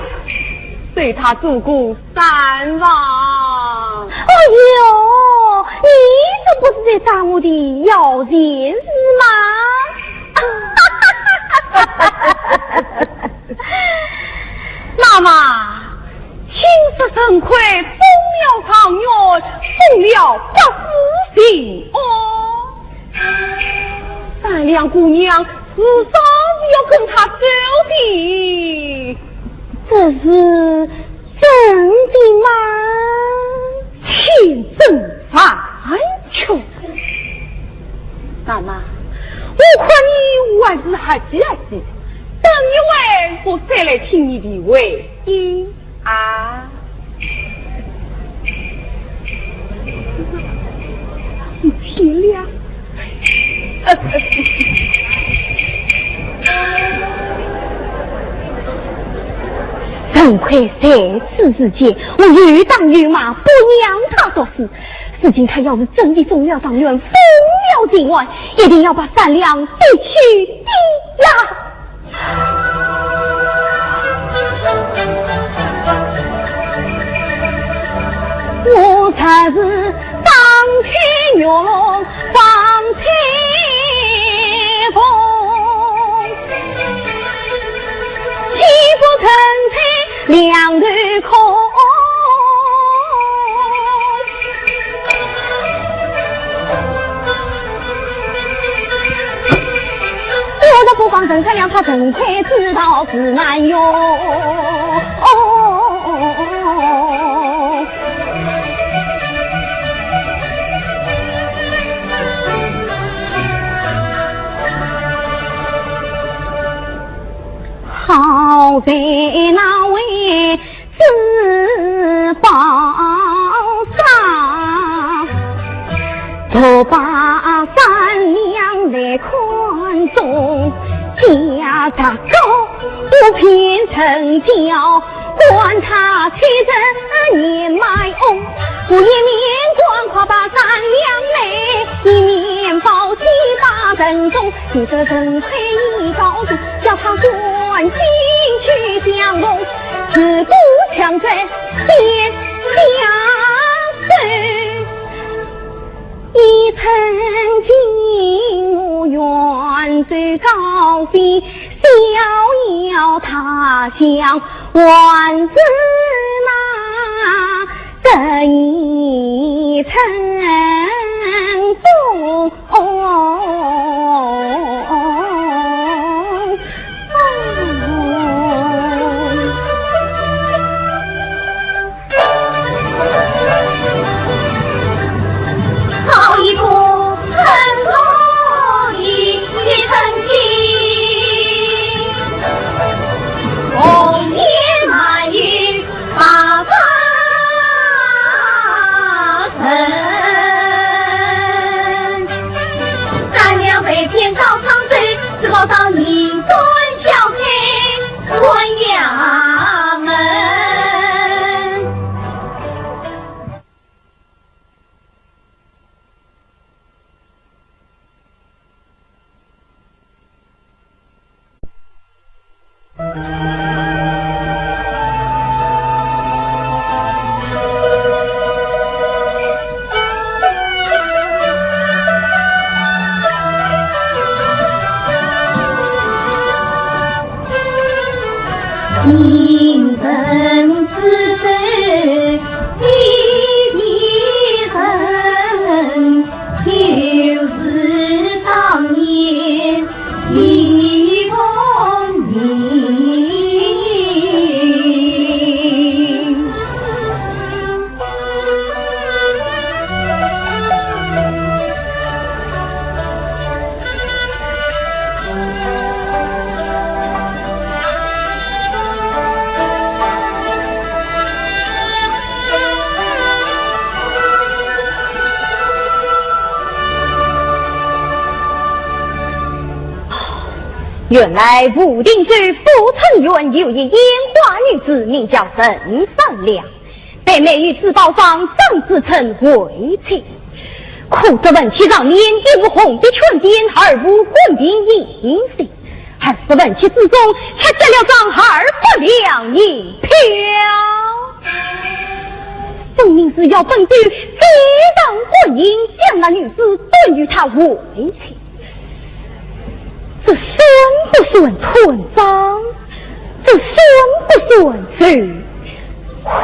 对他做个善房。哎呦，你这不是在占我的要钱是吗？妈妈， 听说沈魁封了状元，封了百户巡按。善良姑娘，是啥时要跟他走的？这是真的吗？千真万确。妈妈，我看你还是客气客气，等一会我再来听你的回音。 啊，你听了。沈魁在此之前，我有打有骂，不让他读书。如今他要是真的封了状元，封了巡按，一定要把善良逼去的呀！ 我才是当天玉龙放天风，岂不成在两头空？ 我若不放沈善良，他沈魁知道是难容。哦，好在那位 珠宝商，独把善良来看中，价值高，一不平成教，管他七十年卖翁。我一面赶快把三两卖，一面抱起把人中，提着人参一高兴，叫他赶紧去相逢，自不强在边相守。 一曾经我远走高飞，逍遥他乡还是那得意春风。好一个很好的一生情，红颜难遇白发人。三两白天早上走，只好到银川小开 官衙门。原来武定州富春县有一烟花女子，名叫陈三两，被卖于珠宝商张子成为妻。可是文妻上面一无红笔圈点，二无官凭印信，二是文妻之中却夹了张二百两银票。分明是要本州最大官人将那女子断与他为妻。 这算不算断章？这算不算受贿？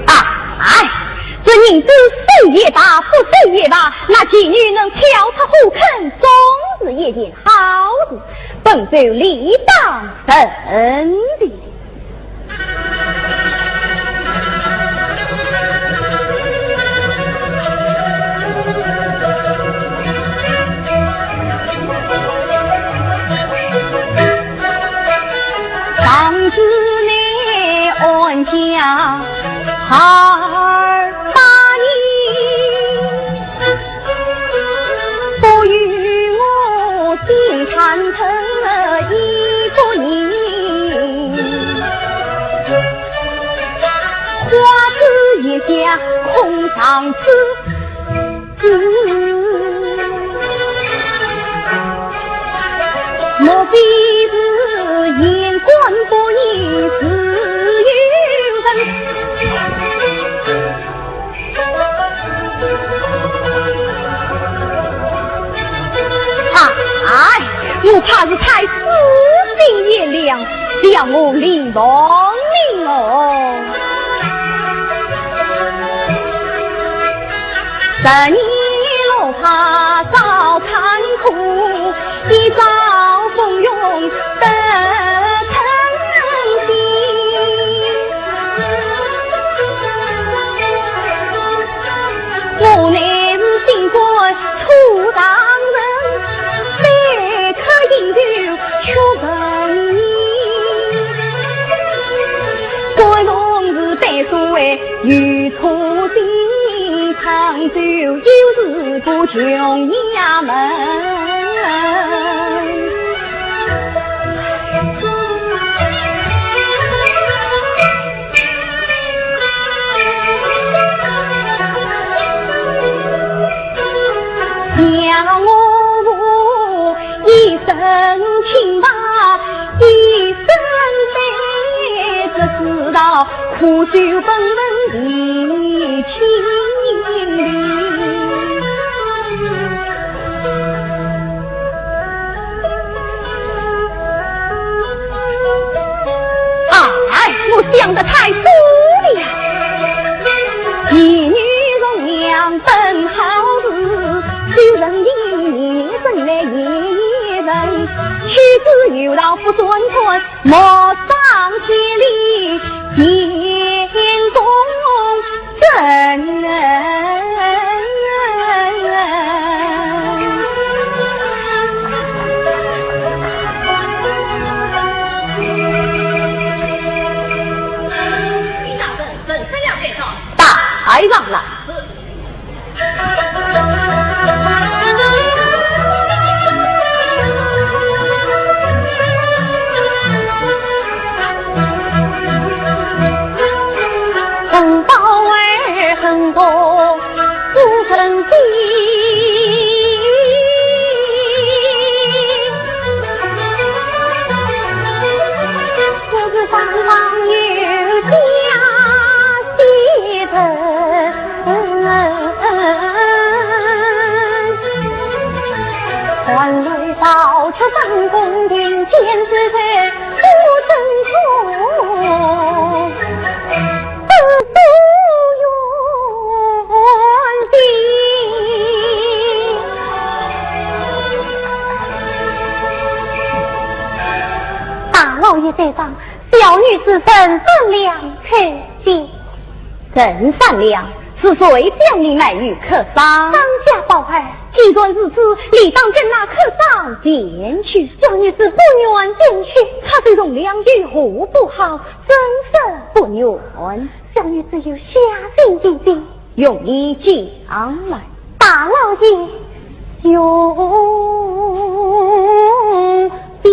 啊，哎，这银子收也罢，不收也罢，那妓女能跳出火坑，总是一件好事，本州理当认定。 当时你安家二八年，不与我金钗头一个人。花烛夜下空长痴。 莫非是言官不疑自有人？啊，哎，我怕是太死心眼了，将我另亡命哦。 十年落花早看破，一朝风云得成心。我乃是新官初上任，待客应酬 却问你，官同是带书为有错心，杭州有时不穷衙门。不修本分的清净。哎，我想得太多了。一女容样真好事，修人的人生来一人，须知有道不算短， 莫上千里，天公真。大人，文生要见上。带上来。 大老爷在上，小女子陈三两叩见。陈三两，是谁将你卖与客商？张家宝二。既然如此，理当跟那客商前去。小女子不愿前去。他是从良，有何不好？真是不愿。小女子有下情一计。 容你讲来。大老爷，容禀。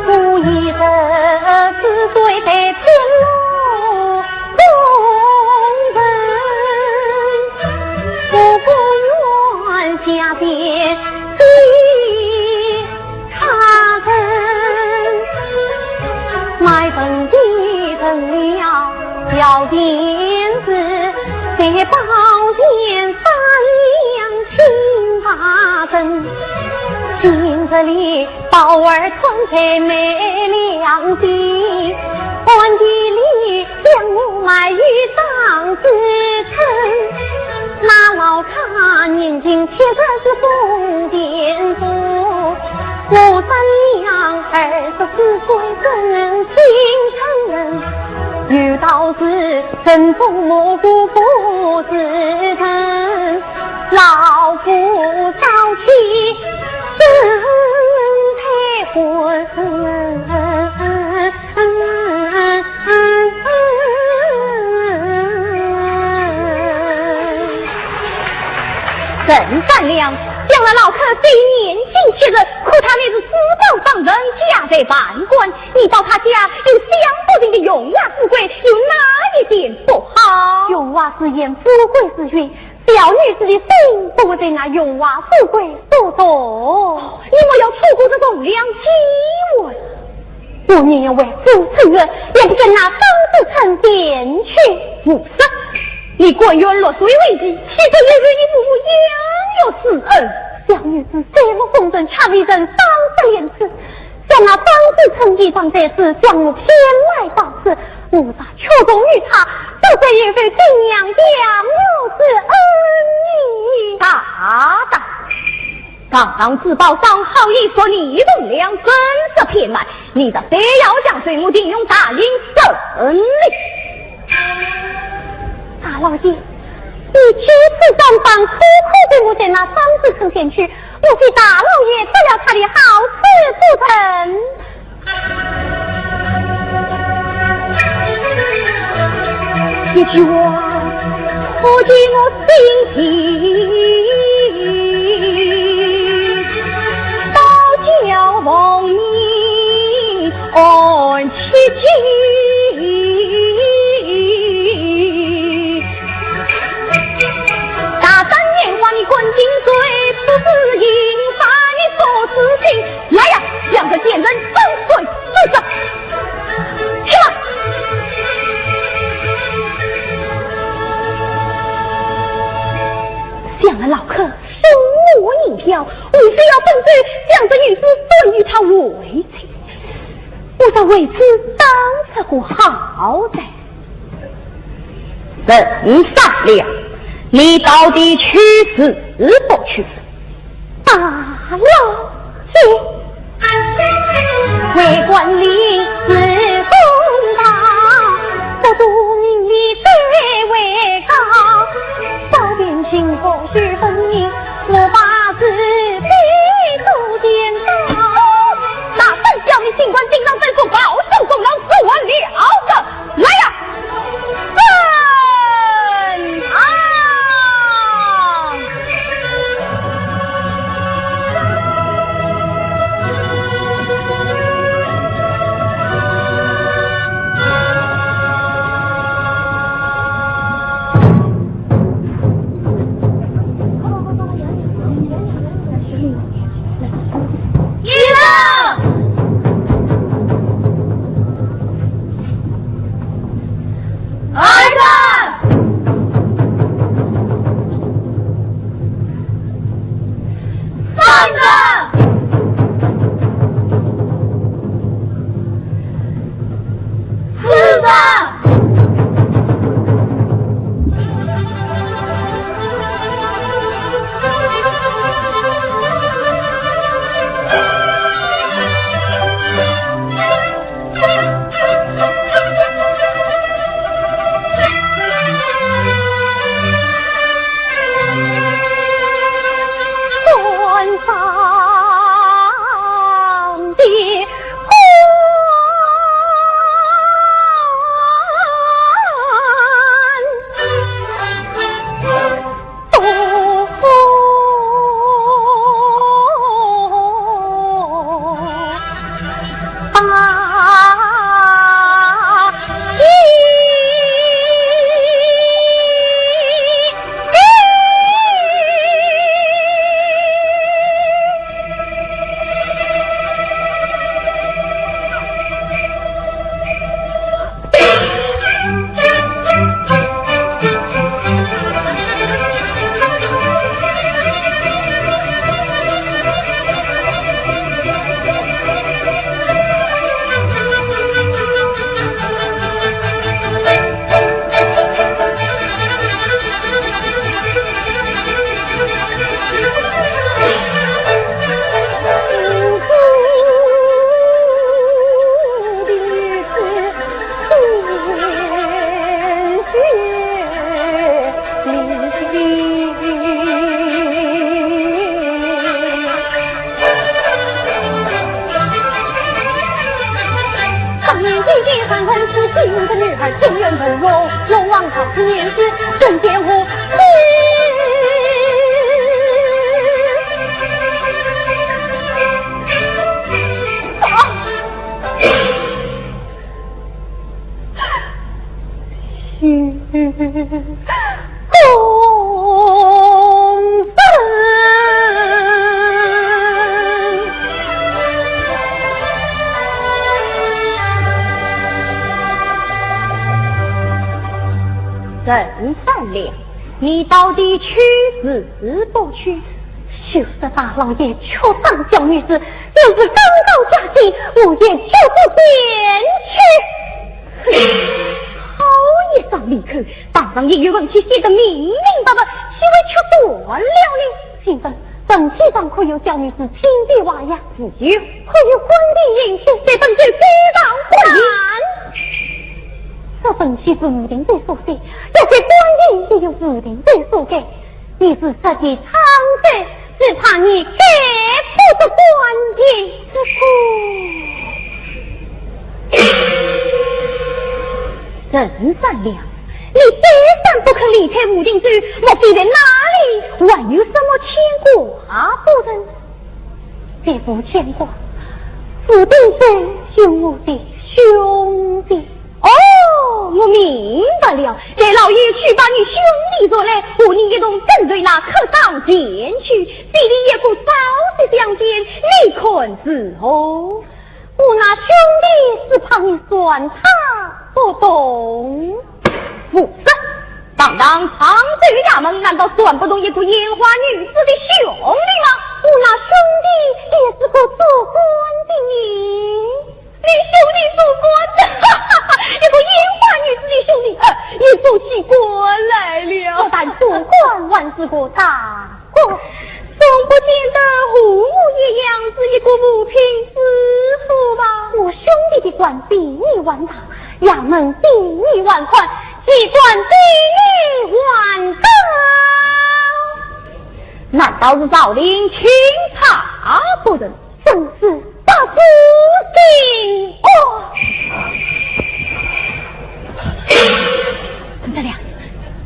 我一人之罪在天路中人， 我不愿下贱给他人。卖身的人了小贱子，在宝剑三两请他人。今日里 宝二穿戴美良的，暗地里将我卖与张子成。那老太年近七十是封建妇，我三娘二十四岁正经成人，有道是人中无过不是人，老夫早起 身体昏。陈三两，想那老客虽年近七十，可他乃是世高上人，家在万贯，你到他家有享不尽的荣华富贵，有哪一点不好？荣华是烟，富贵是云， 小女子的心不会被那荣华富贵所动。你莫要错过这栋梁机会。我宁愿为父出冤，也不跟那张子成前去。胡说！你甘愿落水为棋，岂肯流落于父母养育之恩？小女子虽不奉承，却未曾伤失廉耻。 想那张子成倚仗在此，将我骗来到此，我若屈从于他，不知有负亲娘养我之恩呢。大胆！堂堂珠宝商好意说你栋梁，真是骗来，你这非要将水母定用大刑审理。 大老爷，你居此山上，苦苦对我在那张子成前去，莫非大老爷得了他的好处不成？一句话，可解我心情，倒叫望你 安七斤。大胆眼光无非要本州将这女子送与他为妻，我倒为此当出个好歹。陈三两，你到底去是不去？大老爷，为官理事公道，不图名利谁为高，少年轻不许分明，我把自己做天高。那本小民尽管顶上分数，保送功劳是我了得。来呀，陈三两，你到底去是不去？就是大老爷确当小女子，要是刚到家去，我也绝不便去。好一张利口，堂上也有文契写得明明白白，岂会却断了呢？请问，文契上可有小女子亲笔画押？自有。可有官印？在本州非常不然。这文契是吴定州所写，要是官印也由吴定州所改，你是实际唱衰，只怕你改不出官印。这个 陈三两，你再三不肯离开吴定州，莫非在那里还有什么牵挂不成？别无牵挂，吴定州有我的兄弟。哦，我明白了，待老爷去把你兄弟捉来，和你一同跟随那客商前去，比邻一个早些相见，你看如何？ 我那兄弟只怕你算他不动。不是，堂堂常州衙门，难道算不动一个烟花女子的兄弟吗？我那兄弟也是个做官的呢。你兄弟做官？哈哈哈，一个烟花女子的兄弟，呃，也做起官来了。不但做官，还是个大官。总不见得和我一样是一个五品知府吧？我兄弟的官比你还大，衙门比你还宽，机关比你还高。难道是朝廷钦差不成？真是不知情哦。陈三娘，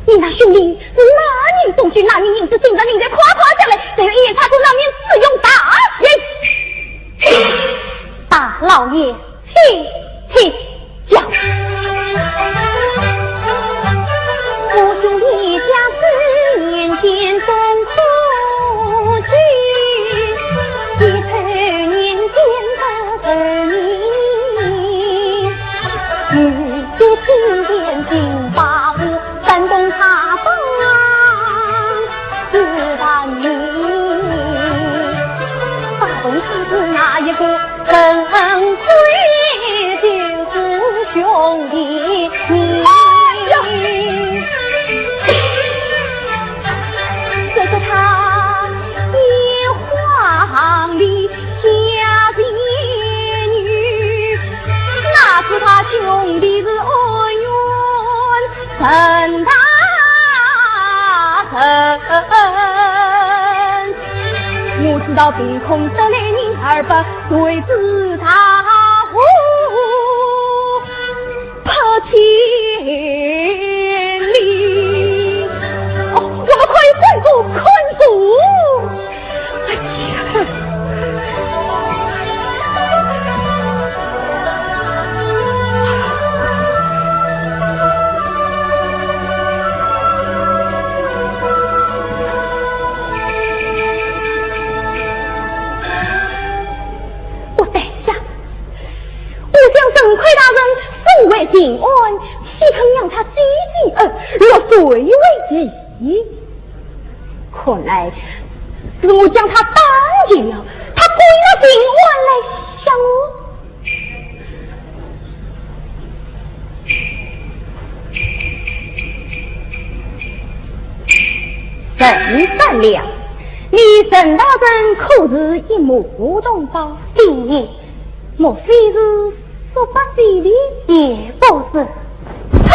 你那兄弟是哪里送去哪里银子，现在应该快快下来，再有一言差错，难免自用大刑。大老爷，请，请。 我知道凭空得来人，而不谁知他何不千里。哦，我们快快速快速！哎呀！ 我在想，我想陈魁大人素为情案，岂肯让他几经而落水为棋？看来是我将他当成了，他归了情案来想我。 陈三娘，你陈大人可是一目通宝？对，莫非是说八仙的？也不是。什么？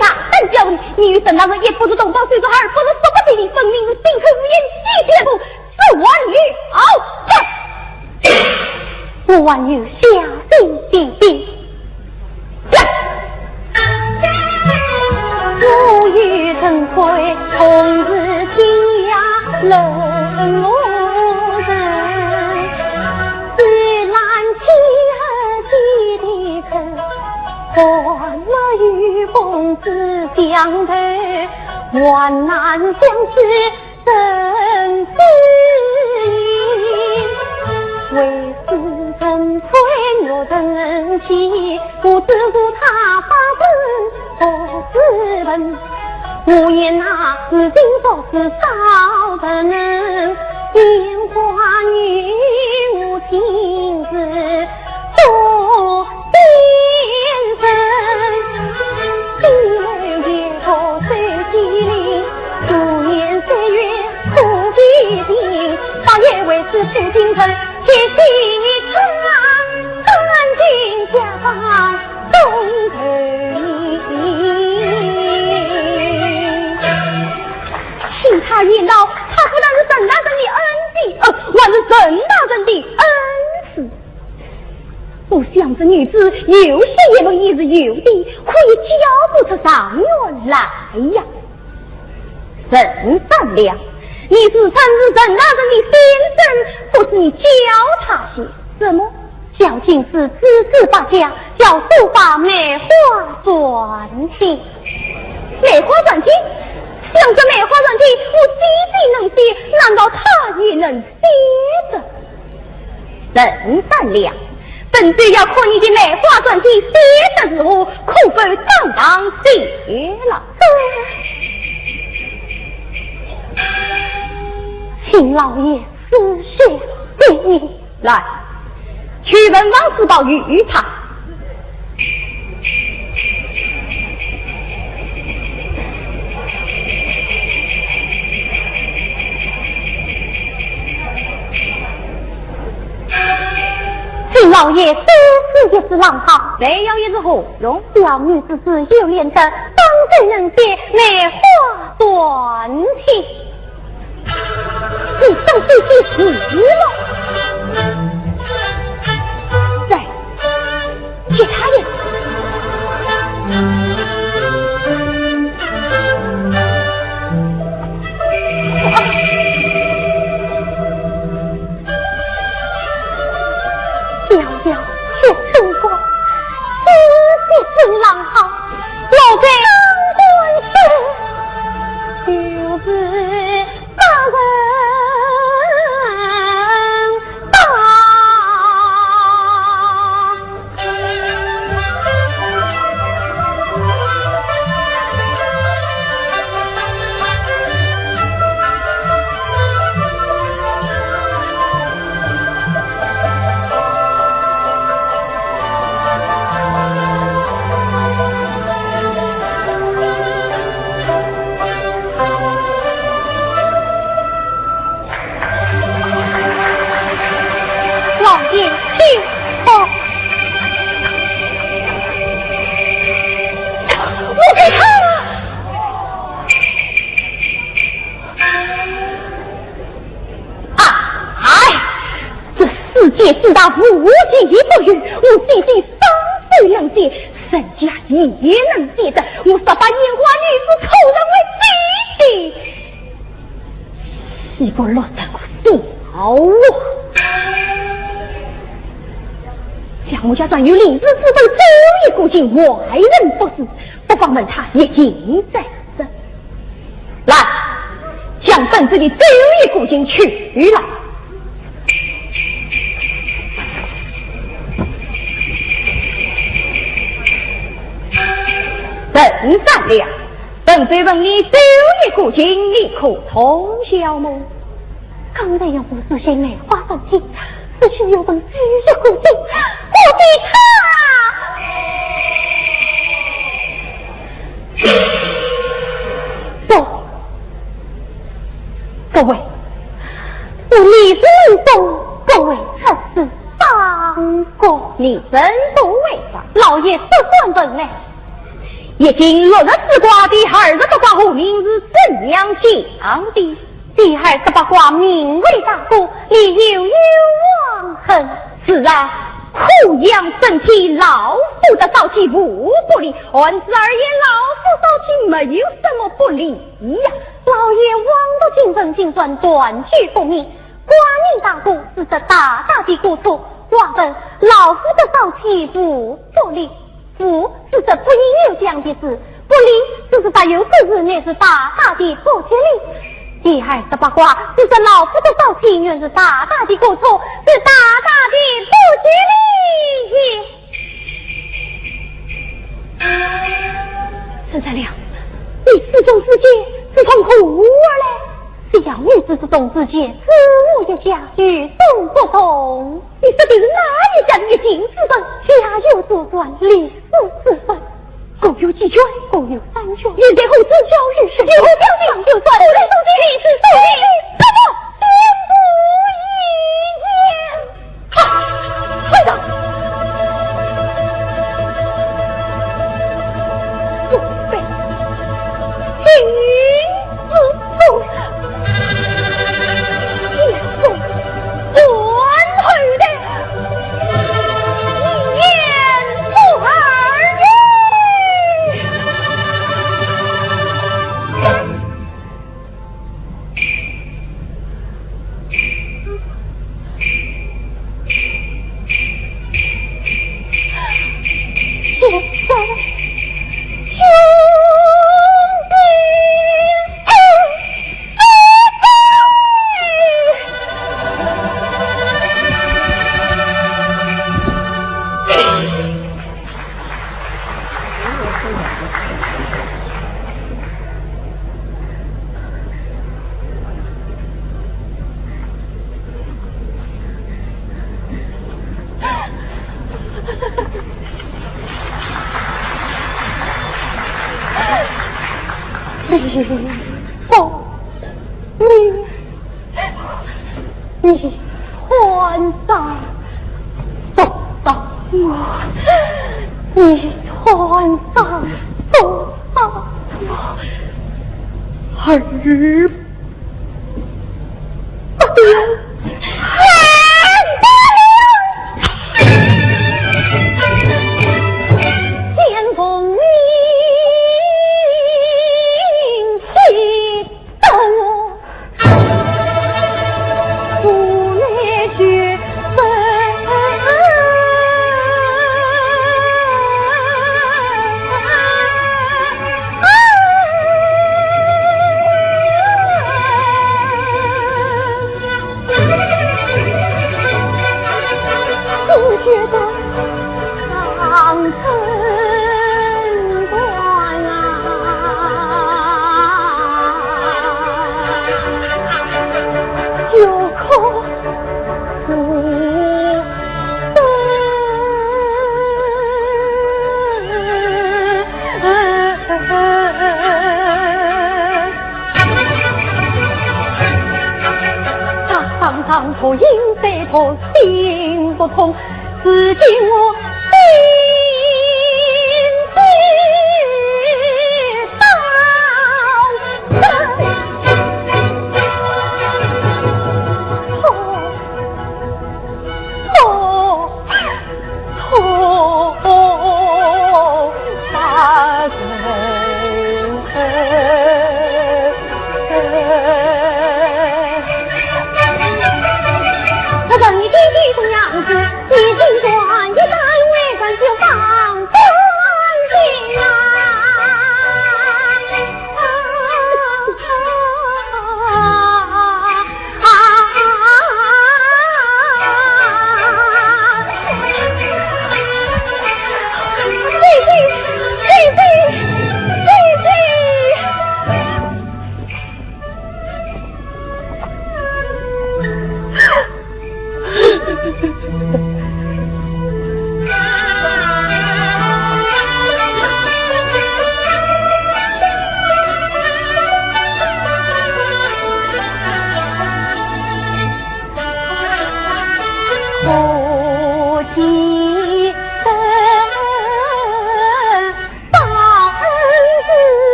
大胆小人，你与陈大人一不是同胞，虽说二不是说八仙的，分明是心口无言，鸡犬不 是还有好，我还有下地的兵。呀！我与陈魁同是天涯任我人，自然天和地的口，还没有风之相对，患难相许 生死因，为是人非若人妻，不知故他发生何时分。我言那如今若是少人，烟花女我亲自做 先生，低楼夜泊水西林，数年岁月苦其心，八月为此出京城，七星一场，赶尽甲方东头。听他一闹，他不但是陈大人的恩弟，呃，还是陈大人的恩师。 我想这女子有些学问也是有的，可以教不出状元来呀。陈三娘，你自称是陈大人的先生，不是你教他些什么？教进士，知字百家，教书法梅花篆体。梅花篆体？想这梅花篆体，我姐姐能写，难道他也能写得？ 陈三娘，本座要看你的梅花篆体写得如何，可否当堂揭了？请老爷施行。来，去文房四宝与他。请老爷多赐一支郎好。再要一支何用？小女子自幼练得，方才能解梅花断气。 你放心去死了。来，给他一个。啊！ 小小学生官，心地真良好，老贼当官是，就是大人大。 老爷，请。哦。我给他。啊，哎，这世界之大，无奇不有，我姐姐双手能解，人家也能解的，我十八年花女子，可认为姐姐。 岂不落得个小啊！想我家中有灵芝之粉，只有一个劲，外人不知，不妨问他一见再说。来，将本子里只有一个劲取来。陈三两， 本妃问你，只有一个劲，你可通晓么？刚才用我书写梅花断气，此时又问只有一个劲，我给他。不，各位，我李世民不会出此方官。李生不会吧？老爷不敢问嘞。 一经落入此卦，第二十八卦何名字？怎样讲的？第二十八卦名为大过，里有冤枉。是啊，苦养生体，老夫得早起无不利，按此而言，老夫早起没有什么不利呀。老爷枉读经文，经传断句不明，卦名大过，是这大大的过错。话说老夫得早起无不利， 不，是这不应有讲的事，不利，是这大有不是，乃是大大的不吉利。第二十八卦，是这老夫得早起，原是大大的过错，是大大的不吉利。陈三两，你书中之见，是从何而来？小女子书中之见，与我一家与众不同。 你说的是哪一家的一经之本？家有祖传，历史之本。共有几卷？共有三卷。现在何处交与谁？有何条件？就算。不能送给你，是送给什么？天不应。哈！快走！不备。你不，你，你还上，不上我，你还上，不上我，儿不留。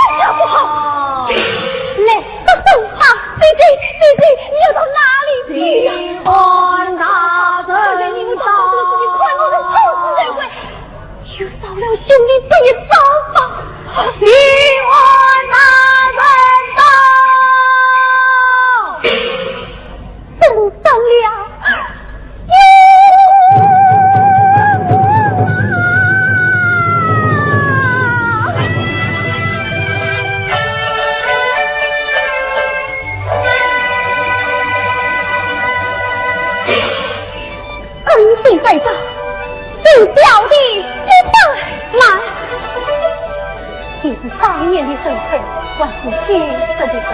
哎呀，不好！来，快走啊！姐姐，姐姐，你要到哪里去呀？快点，你们找到这个事情，快点，快点，快点，快点！ 就饶了兄弟这一遭吧。平安大人到。真善良。恩情在上， 请小弟不在。慢，这是当年的盛会，还是今日的盛会？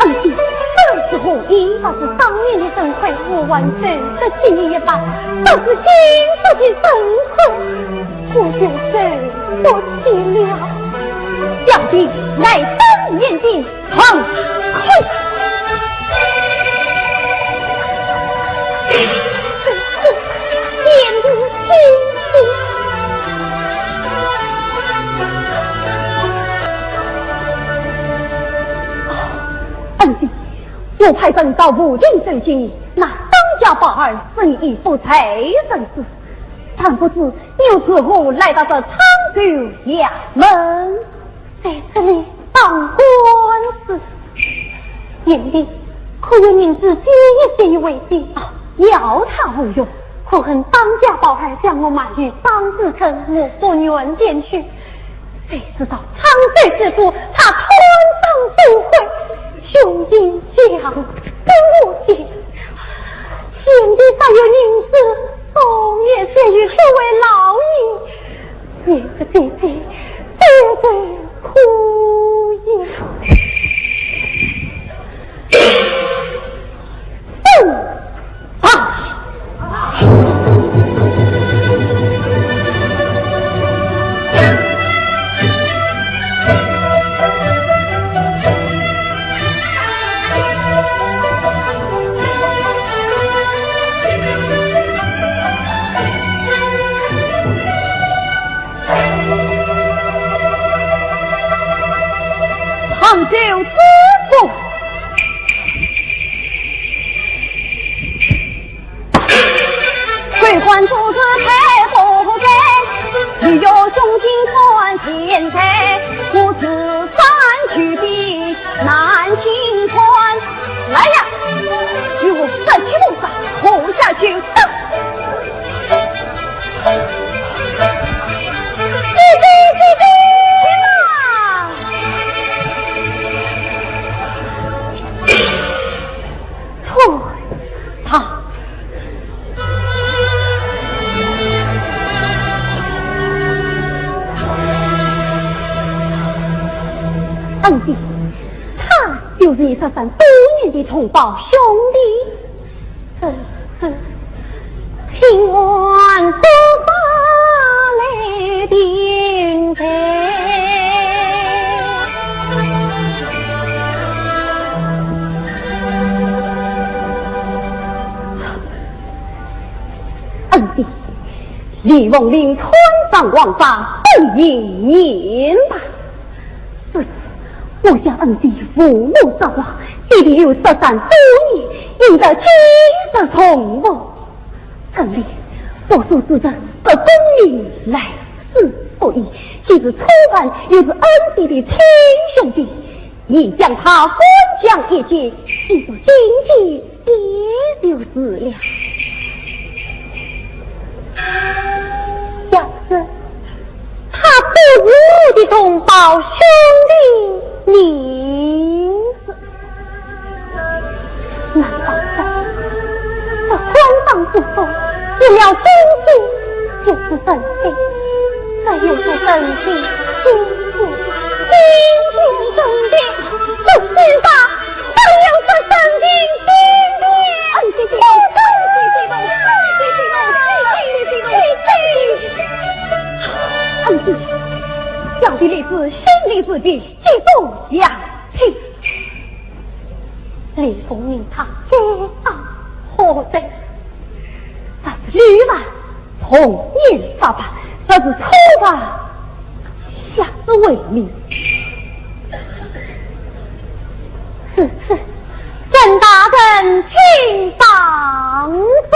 恩情，这是何意？若是当年的盛会，我还受得起你一拜，若是今日的盛会，我就受不起了。小弟乃当年的 放开！恩弟，我派人到附近搜寻，那当家宝二是否在人世，但不知又如何来到这沧州衙门。 在这里打官司。贤弟，可有银子借一借为定？啊，要他无用，可恨当家宝二将我卖与张子成，我不愿见去。谁知道沧海之父，他贪赃受贿，凶器向不我见。贤弟若有银子，我也借与这位老爷。 你的姐姐，姐姐可以。嗯，啊。就是不。来呀，与我杀鸡屠宰，活下去！走！恩弟，他就是你失散多年的同胞兄弟。这是请问何方来的人？恩弟，李凤林穿上黄沙，本已年迈。 我想恩弟父母双亡，爹爹又失散多年，应该今日重逢。这里读书之人，不功名来世不易，既是初犯，又是恩弟的亲兄弟，你将他关押一监，以作警戒， 也就是了。要是他不是我的同胞兄弟，你是……难道这，这官场之中，除了真心，就是真心，这又是真心，真心，真心真的，不是吧？ 哎呦，这真的，真的，哎，这这这这这这这这这这这这这，哎，这小弟李子心里自己，这种样子。李凤英他这样好的，他是女嘛， 童年发白，这是初犯，下手为民。是，是，请大人请放松。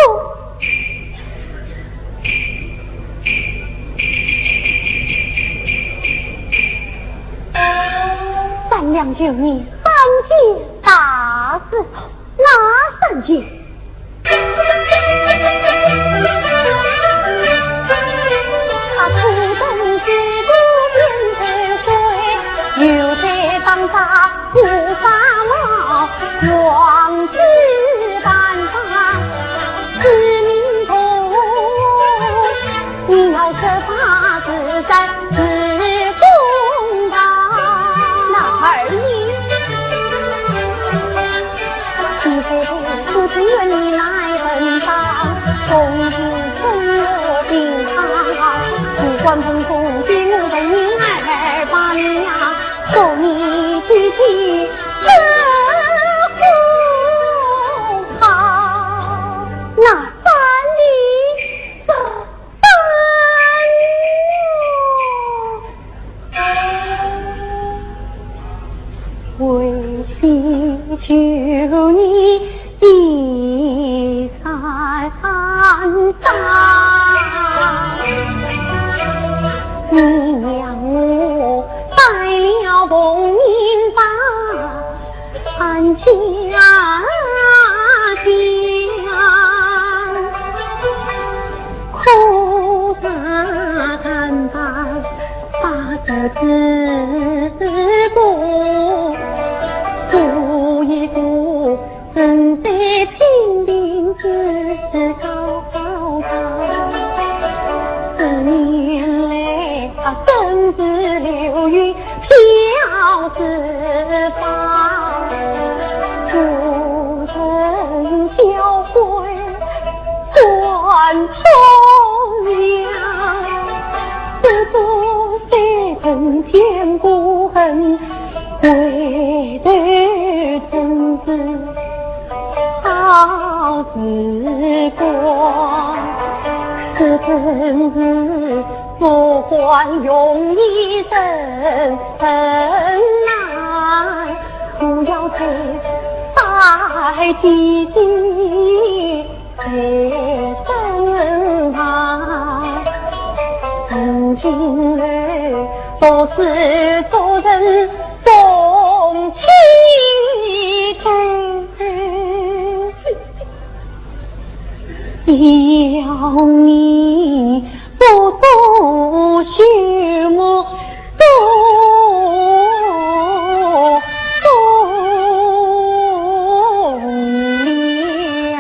三两酒宴，三件大事。 哪三件？那二爷？那三年？不要再拜地地在身旁，从今后不是做人动气的。要你不多许我多多量。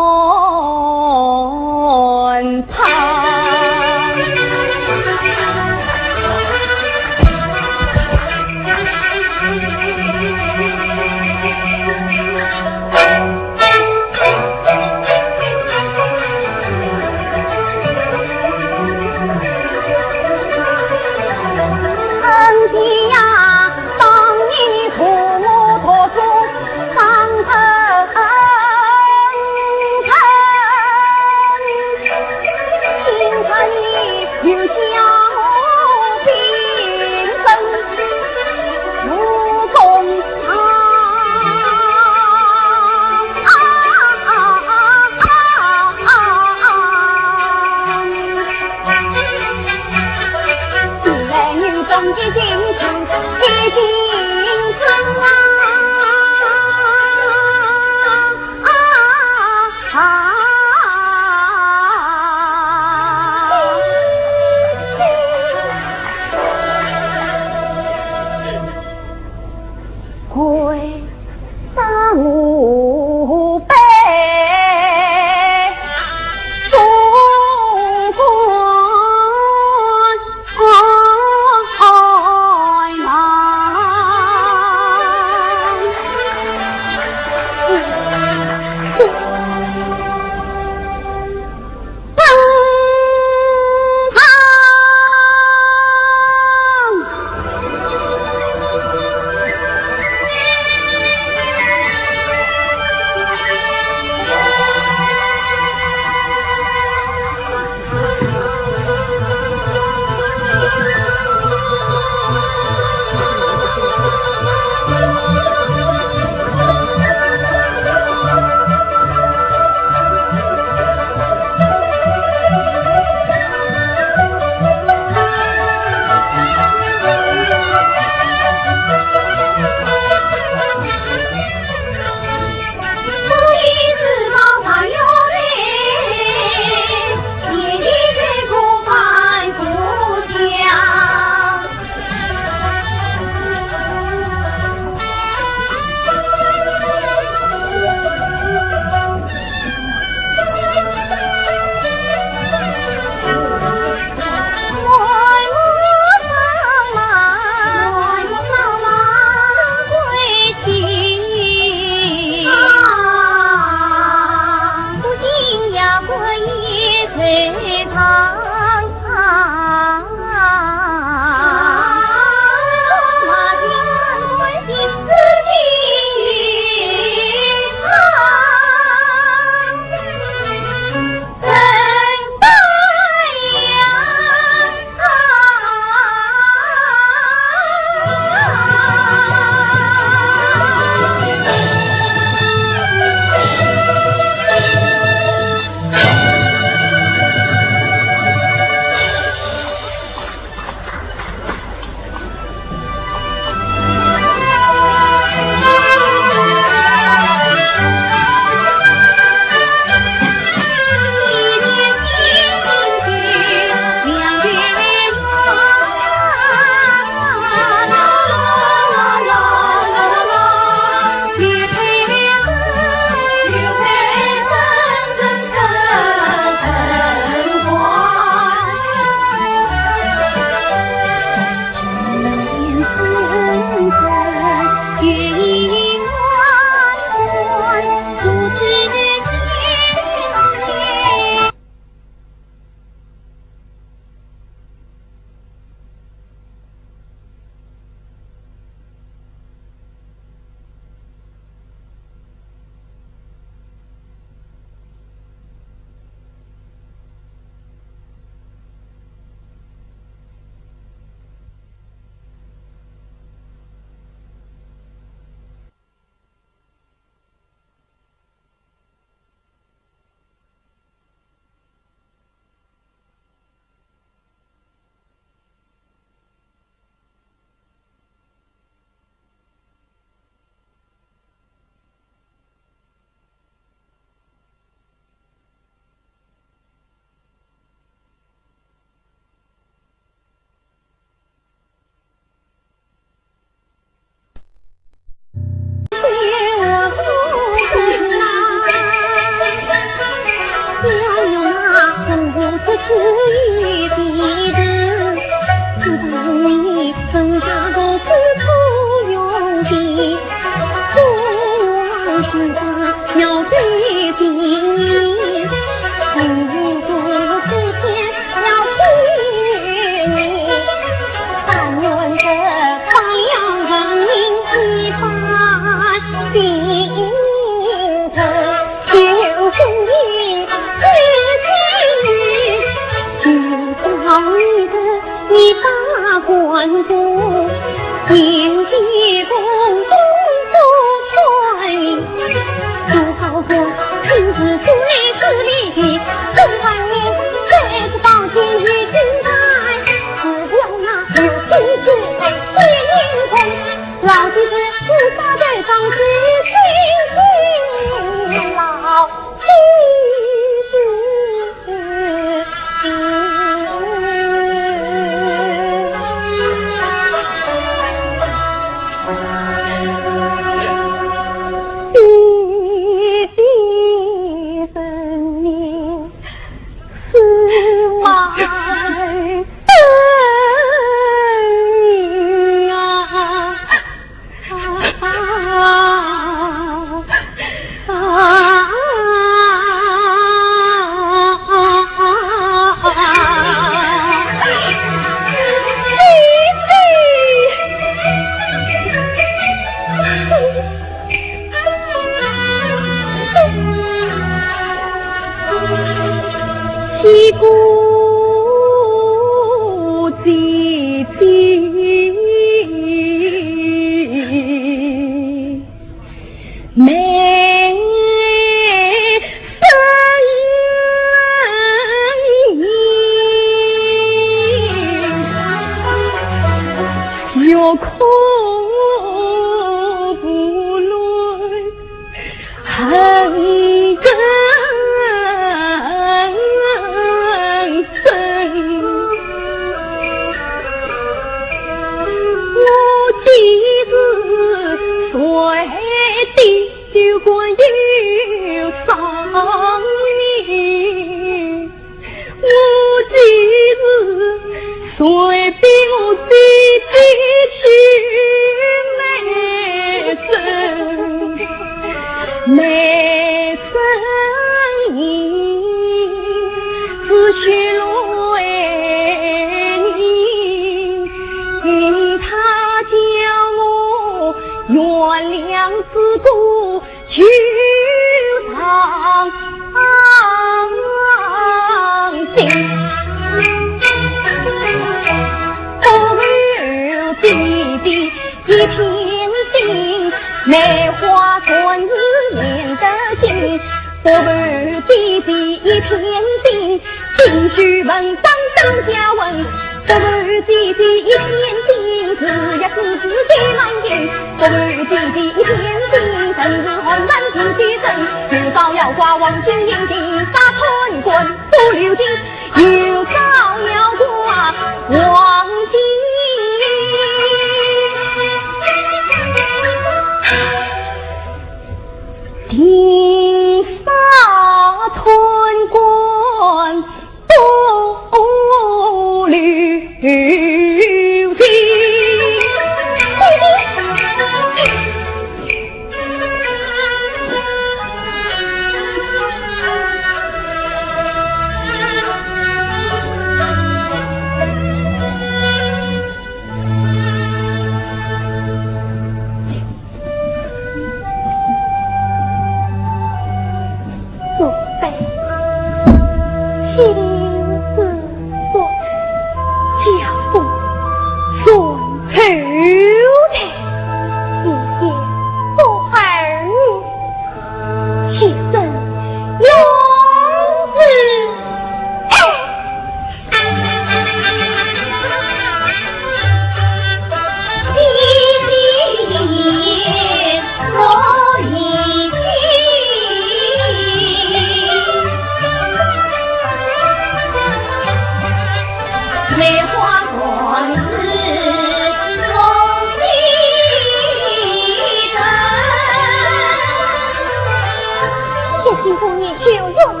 谢谢姑娘救我们，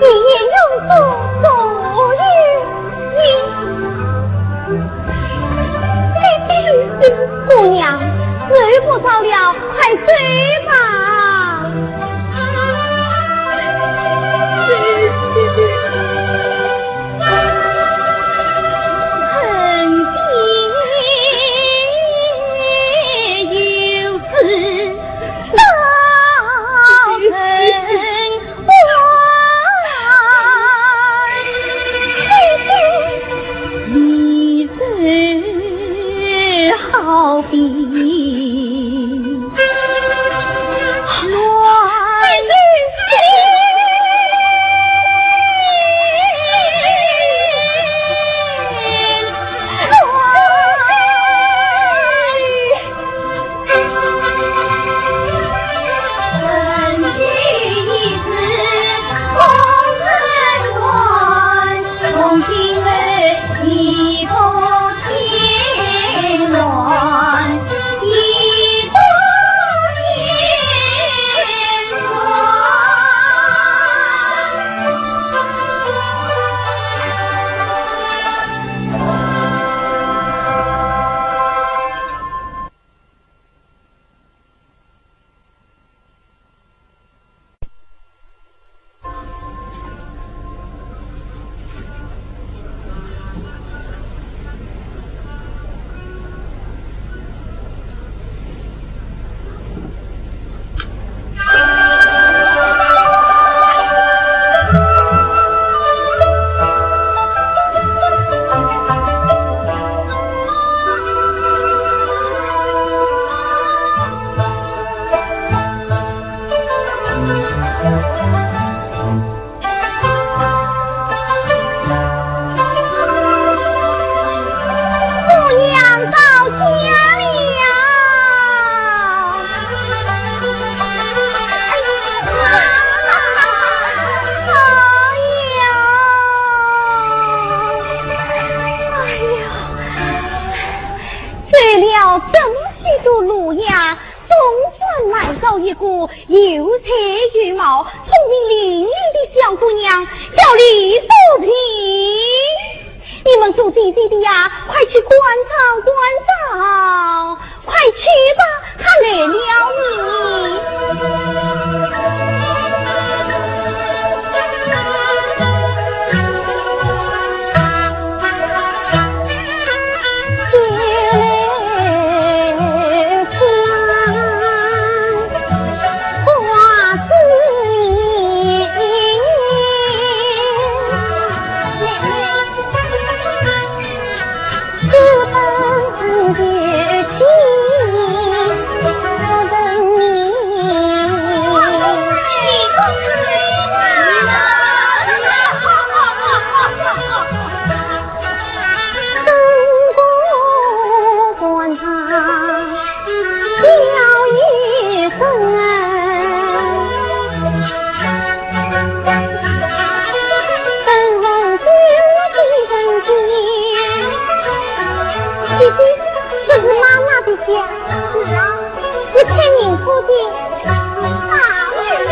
你也有所所有你。姑娘，时不早了，快睡吧。一个有才有貌、聪明伶俐的小姑娘，叫李素萍。你们做姐姐的呀，快去关照关照，快去吧，她来了呢。姐姐，这是妈妈的家。是啊，你看你哭的。啊，妹妹。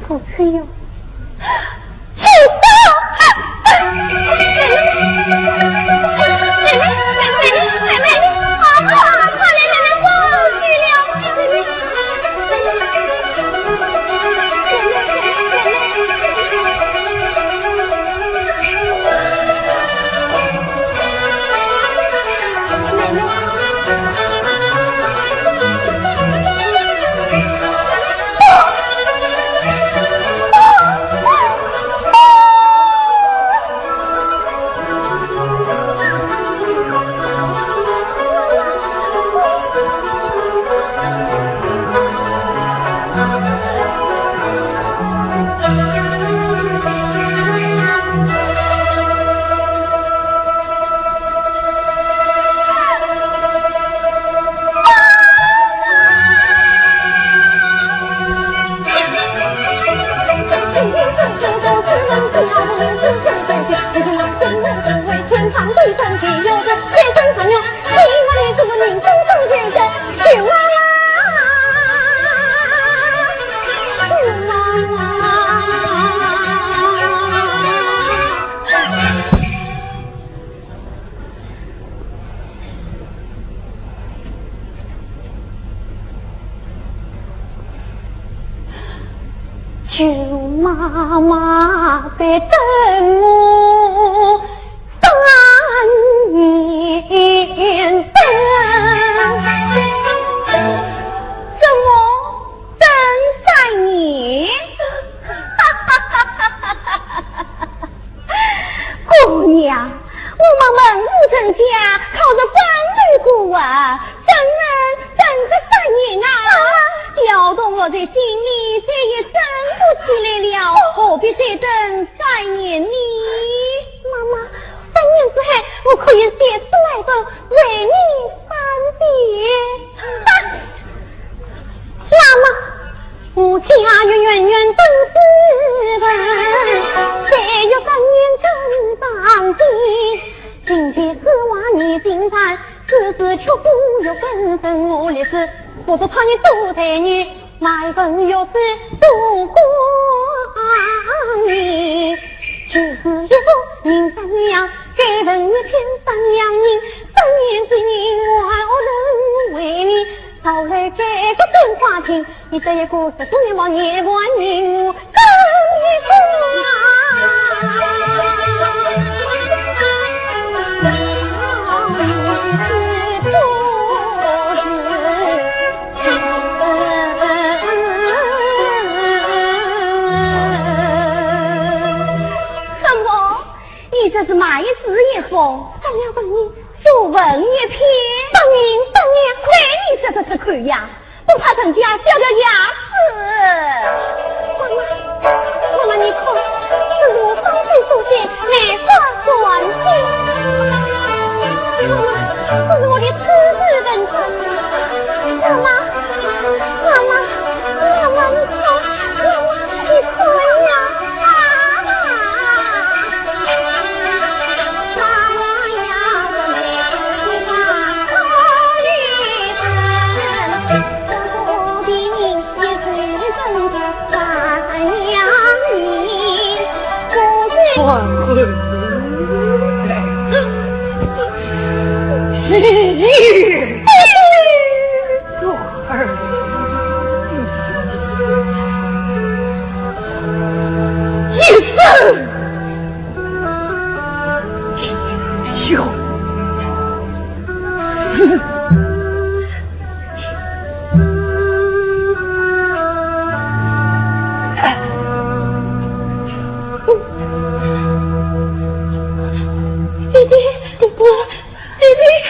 不是哟。舅妈妈在等我三年半。怎么等三年？姑娘，我们门户人家靠着官路过啊，怎能等个三年啊？调动我的心里，再也生不起来了，何必再等三年呢？妈妈，三年之后，我可以写诗来的，为你翻篇。 妈妈，我家有远远登四门，再有三年登上天。今天此话你尽传，此事却不由本身我立事，不知他日做才女，哪一份玉书多光明？就是一个人生呀，该文玉天生洋人，当年是你我我能为你，到来这个真花厅，你这一个十多年望眼望你我，更一个啊。什么？ 你这是买一枝一封，怎样问你？就问一篇。当然，当然。哎，你这个是口呀，不怕人家笑掉牙齿。妈妈，妈妈，你看，这是我双手所写，梅花篆帖。妈妈，这是我的出世文章。妈妈， 妈妈，妈妈，你看，妈妈，你看呀！儿一生有 姐姐，姐姐，姐姐，姐姐。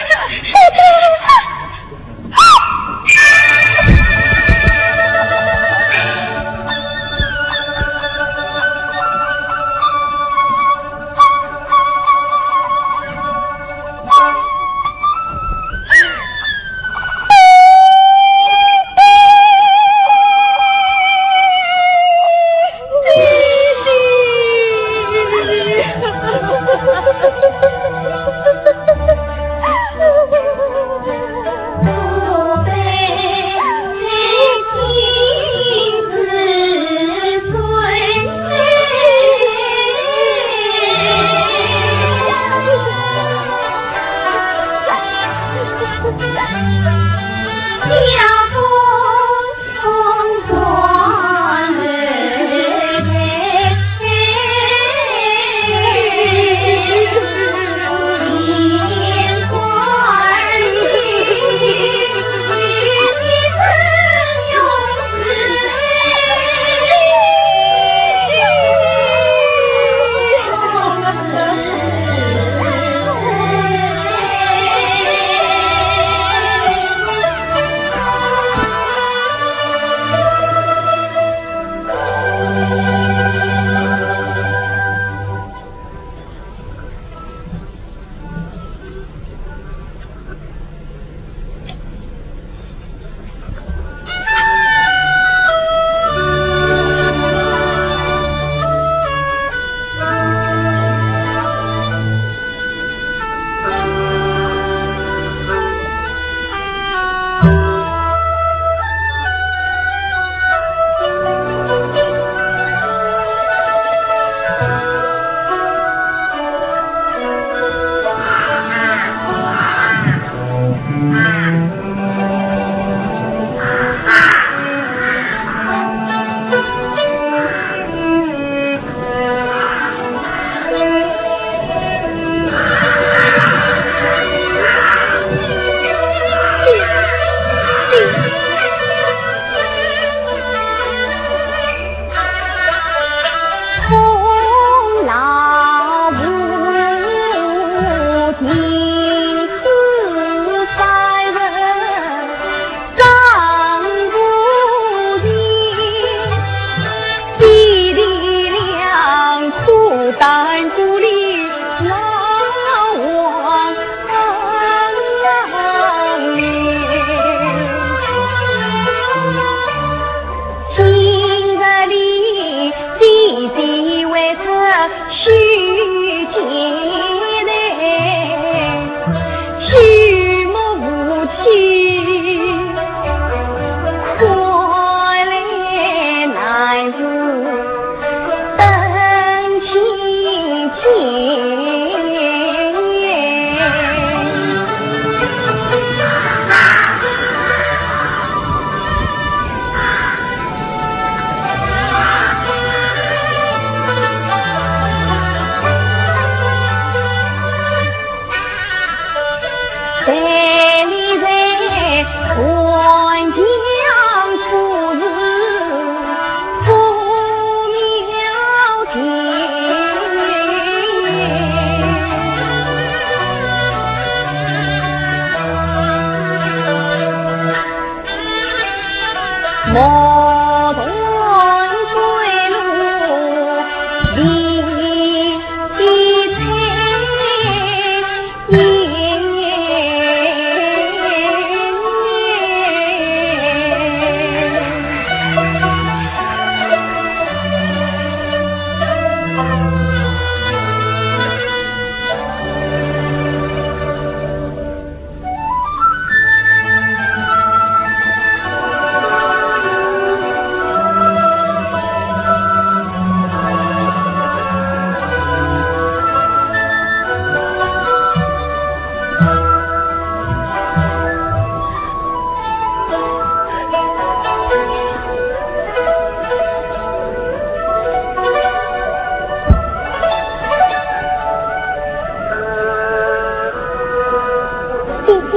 姐姐，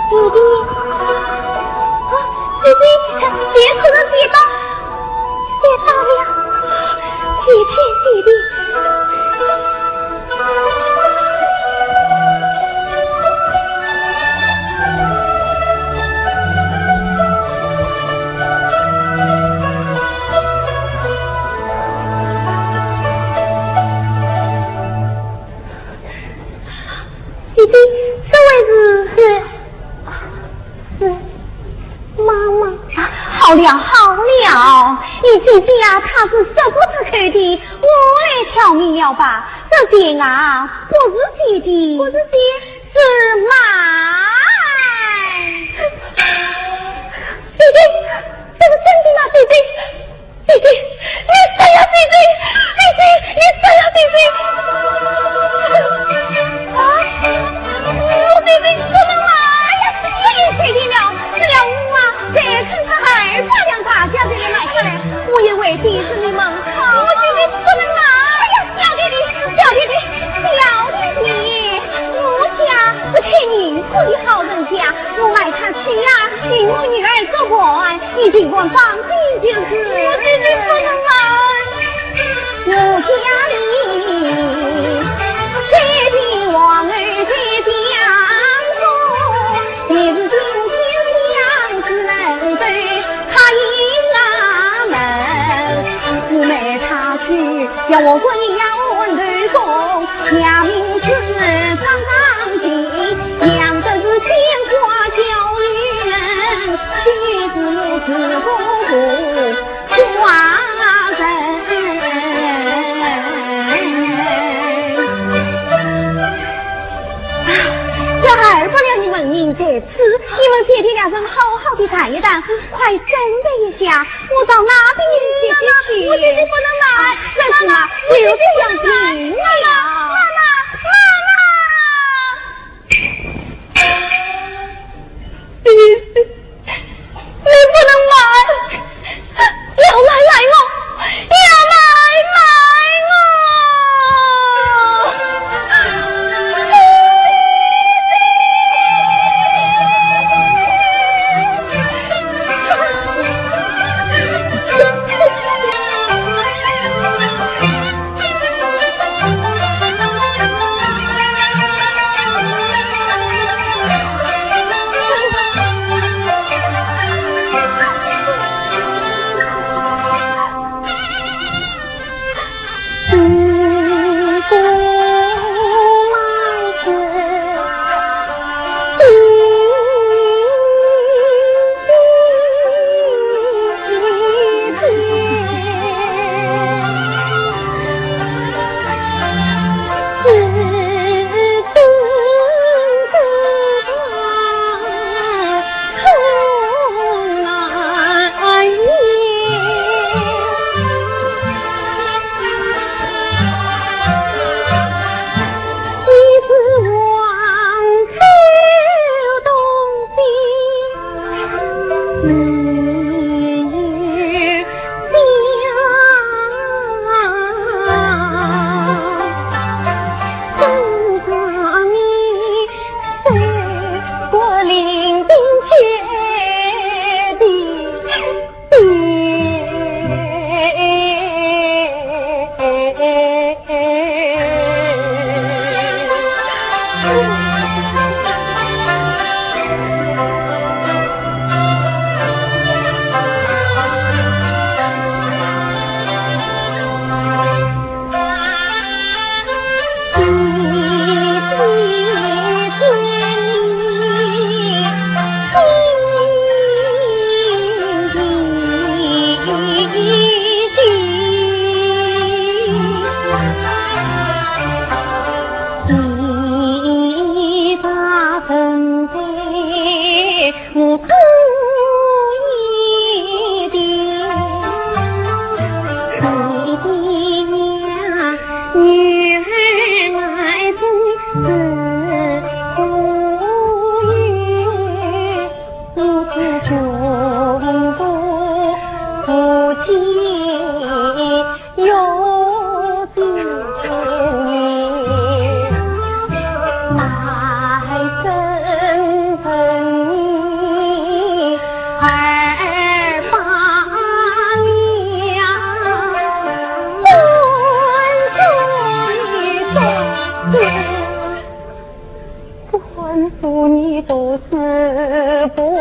姐姐，啊，姐姐，别哭了，别哭，别哭了，姐姐，姐姐。 姐姐，这位是？是，是妈妈。好了，好了，你姐姐呀，她是说不出口的，我来挑明了吧，这钱啊，不是借的。不是借？是买。姐姐，这是真的吗？姐姐， 姐姐，你说呀，姐姐，姐姐，你说呀，姐姐。啊，我姐姐不能买呀，姐姐，姐姐了，这了我啊，再看看二百两大价才能买下来，我也为的是你们好。我姐姐不能买呀，小弟弟，小弟弟，小弟弟，我家是开民宿的好人家，我卖茶去呀，请我女儿做官。 你尽管放心就是。我姐姐不能买。我家里，这个王儿在家中，也是今天想是能对他一家门，我没他去，要我滚要我头痛，娘命是张张的，养的是鲜花娇女人，妻子是公主。 寡人。啊，这二百两的纹银在此，你们姐弟两人好好的谈一谈，快准备一下，我到那边去。妈妈，我姐姐不能买。啊，那是嘛，妈妈，我姐姐不能买。留这样子。妈妈，妈妈，妈妈。 你不能买，要买卖我，要买卖我。不管做你都是不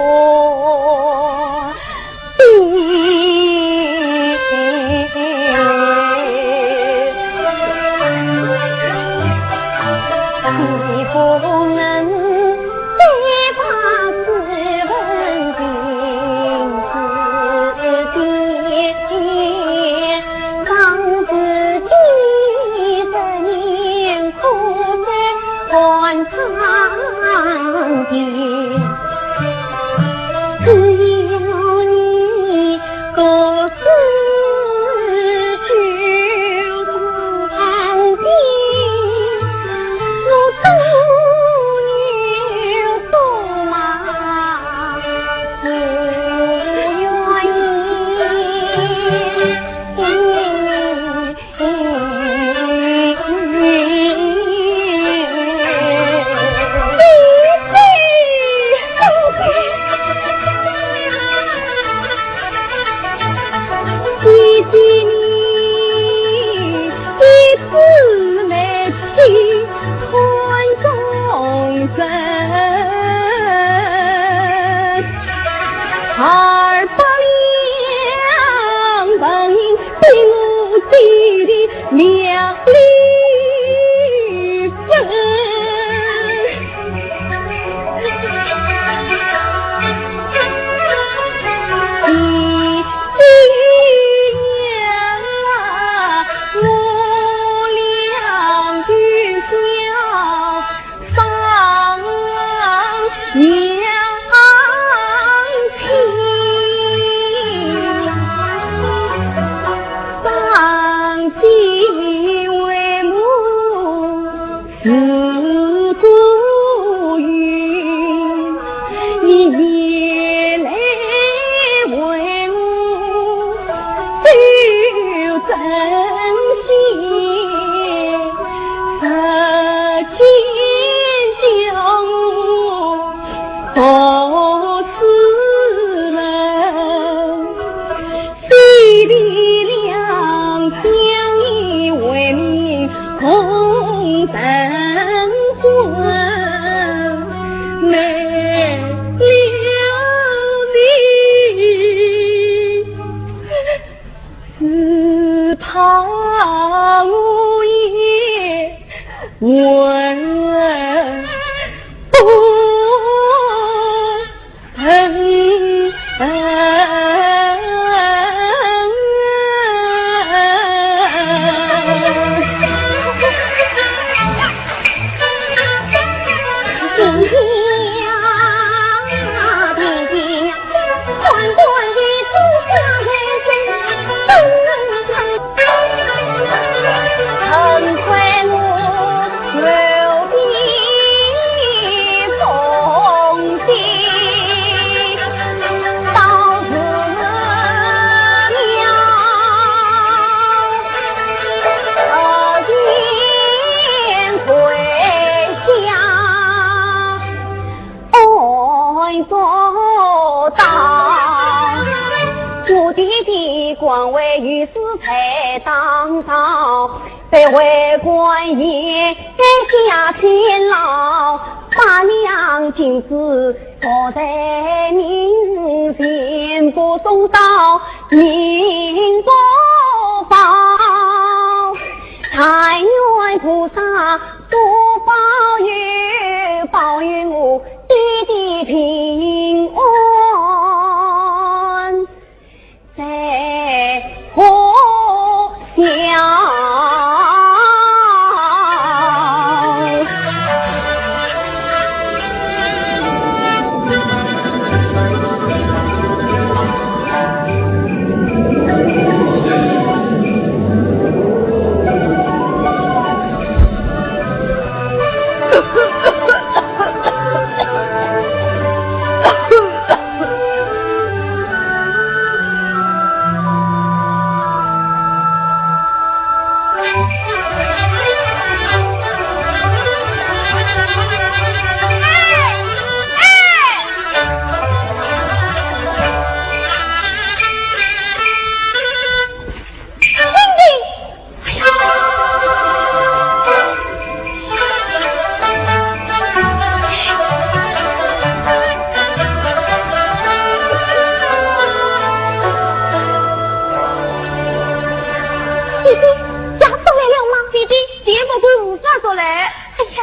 哎呀，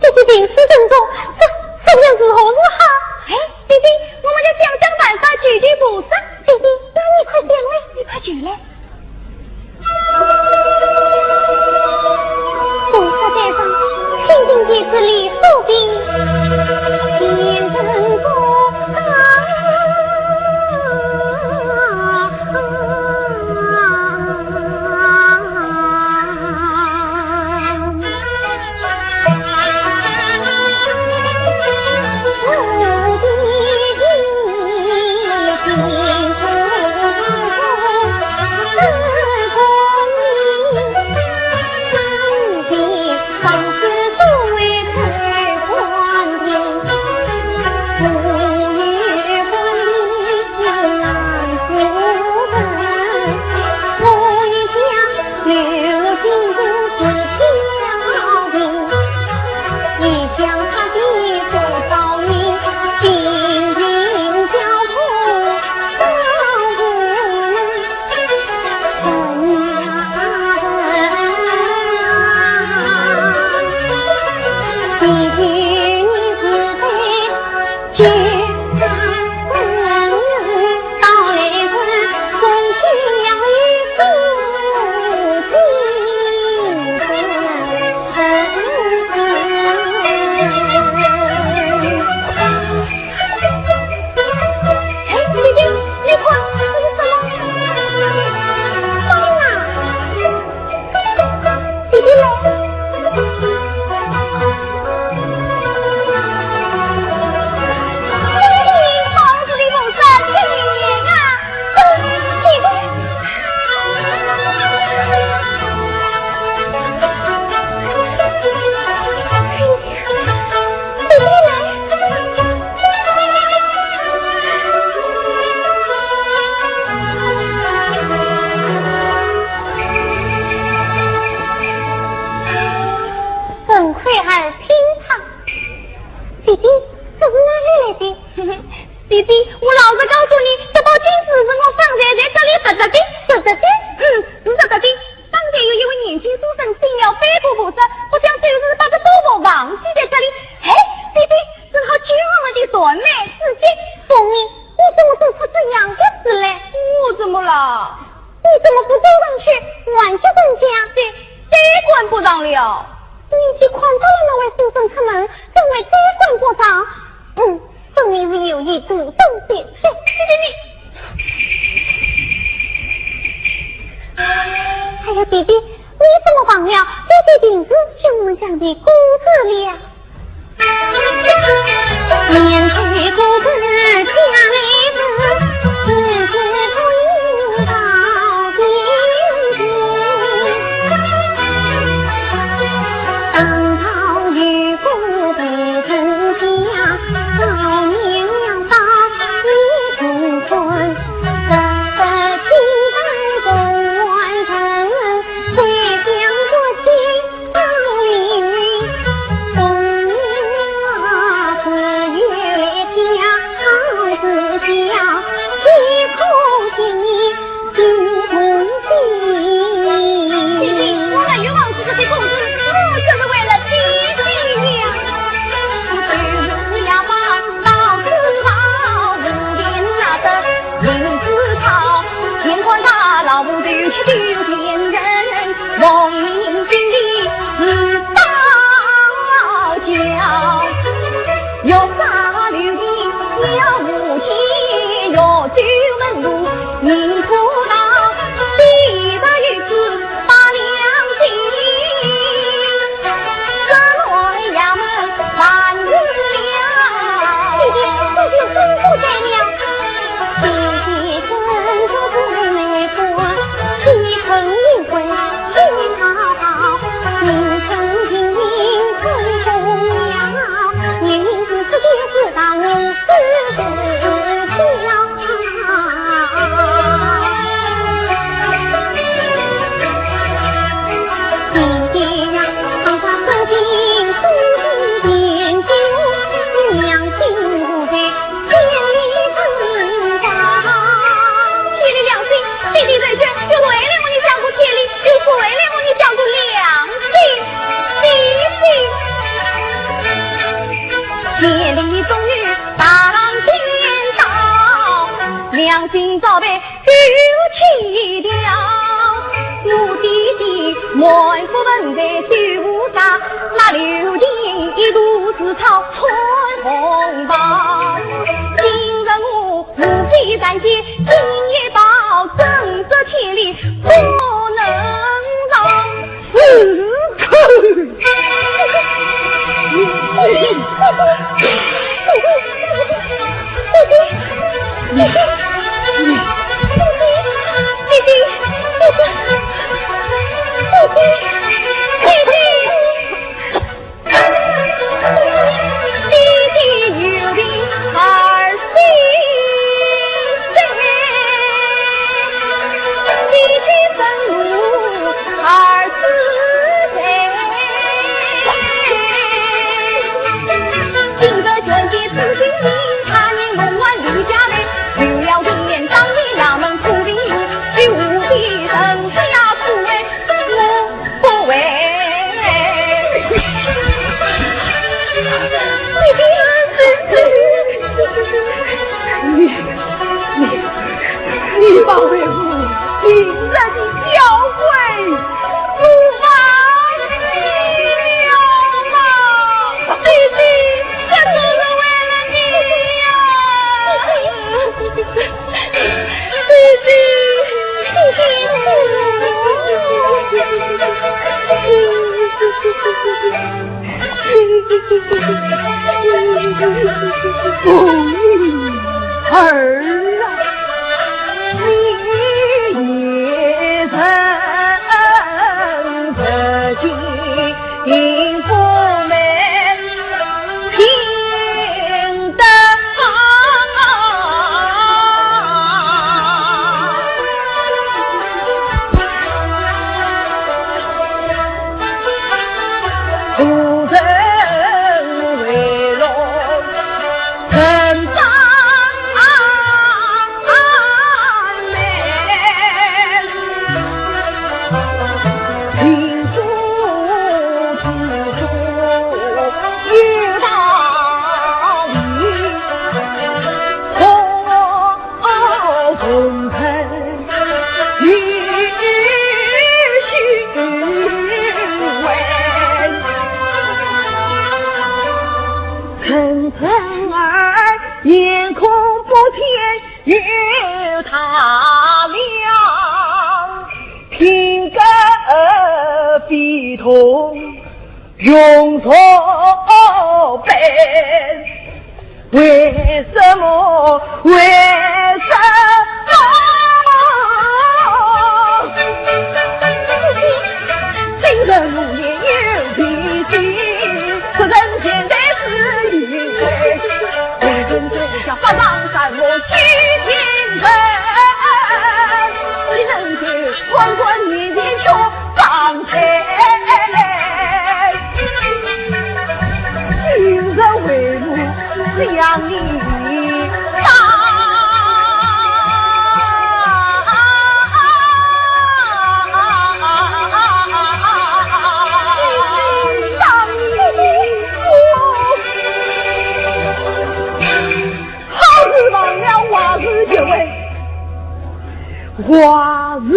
这，这病势真重，这，这要如何是好？哎，弟弟，我们要想想办法救救菩萨。弟弟，那你快点来，你快救来。菩萨在上，请听天师李素卿。天人不敢。哎，姐姐，你看，这是什么？风啊！姐姐来。哎，好子的风声，天啊！姐姐。 粉块儿乒乓。姐姐，这是哪里来的？姐姐，我老实告诉你，这包金子是我方才在这里拾得的，拾得的。嗯，拾得的。 方才有一位年轻书生进了飞婆菩萨，不想就是把这包袱忘记在这里。哎，姐姐，正好救我们的断妹师姐。凤英，你怎么做出这样的事来？我怎么了？你怎么不追上去挽救人家？这，这管不上了。你已经看到了那位书生出门，怎会这管不上？嗯， 分明是有意主动的。哎呀，姐姐，你怎么忘了？这些瓶子是我们家的果子了。面对果子家里子，自己不应当当朝有个被人家，少年两到一同村，十八七代不完成，谁想不起当年里，童年啊，只有今朝被丢弃掉，我爹爹满腹文才修不啥，那刘定一肚子草穿红袍。今日我无非暂且进一步，争这千里不能防。死狗！你，你，你把为父亲人交给我吧，你了吗？弟弟，这都是为了你呀！ 儿啊，你也曾自己 幸福美，平等。无人为乐，人生 层层儿，眼空不见 有他了，品格非同，用错本。为什么？为什么？今日我也有脾气，可人现在是因为 为人这叫法场上我去见人，你能够管管你的学长才，今日为母想你当。好事忘了，坏事就会坏事。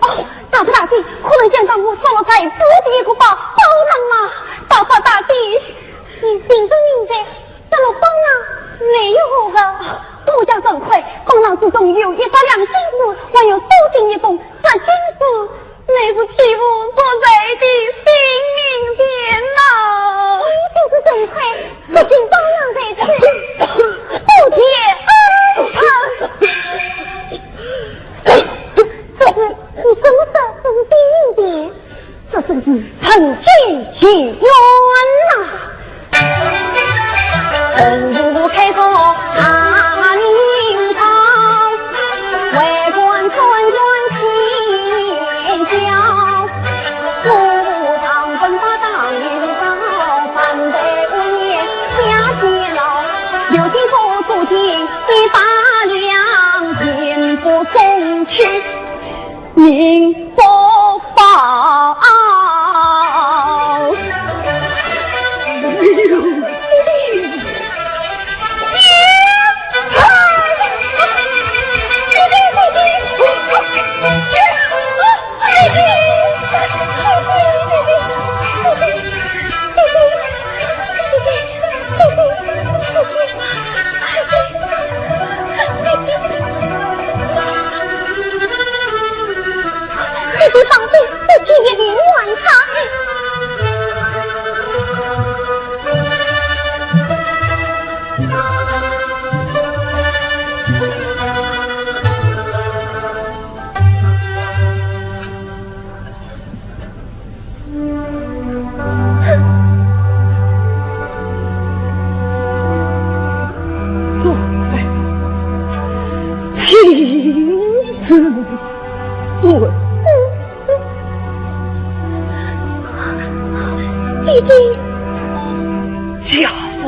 哦，大伯大姐，可能想到我送我在这里一个包，包能吗？大伯大姐，你心中明白，这个包囊没有我的。多谢陈魁，包囊之中有一百两金子，还有多金一封，这金子乃是替父作罪的清明钱呐。你就是陈魁，不幸包囊在此，不解恩仇。 这是你怎么说这是第一点？这是你成心情愿呐。心不放。你的房子不给你另外看。姐姐。家父。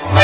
哼，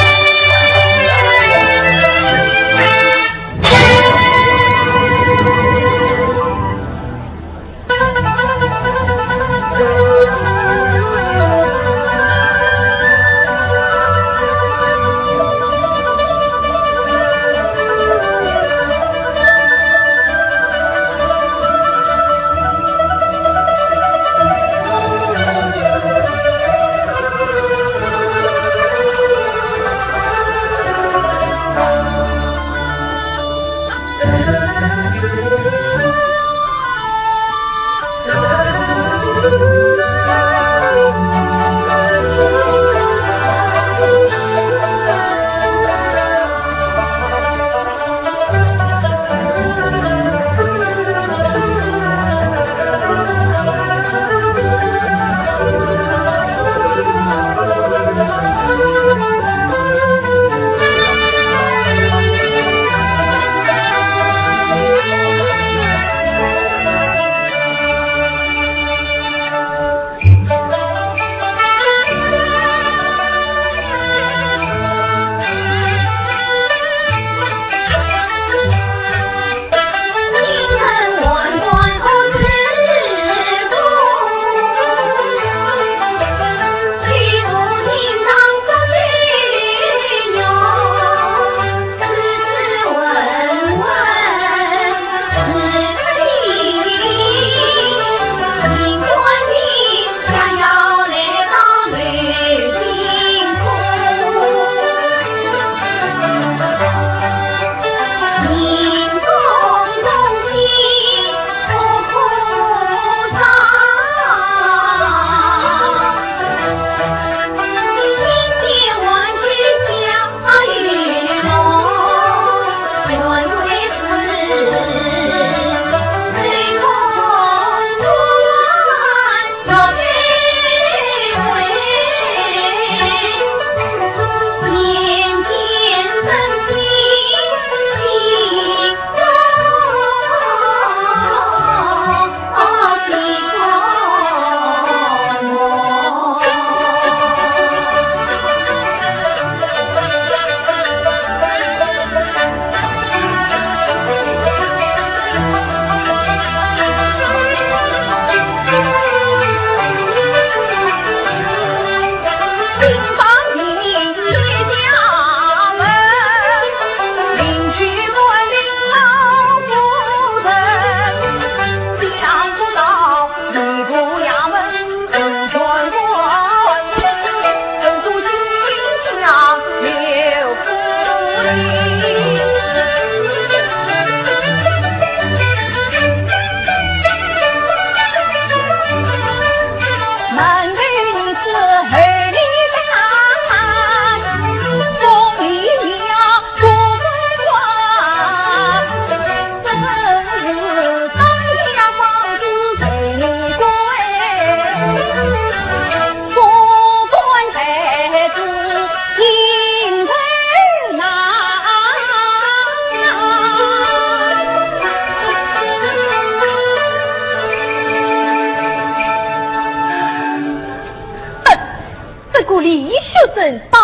这个李学正到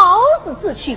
此之去，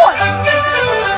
我。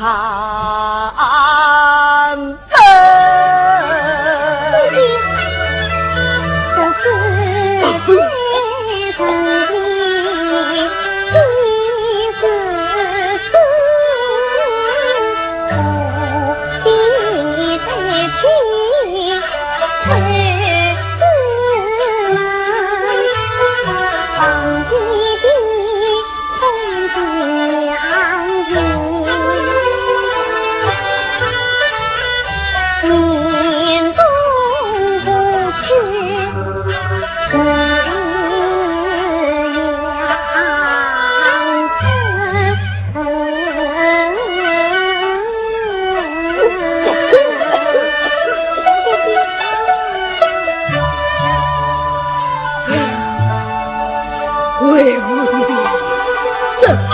啊，为父的病，这怕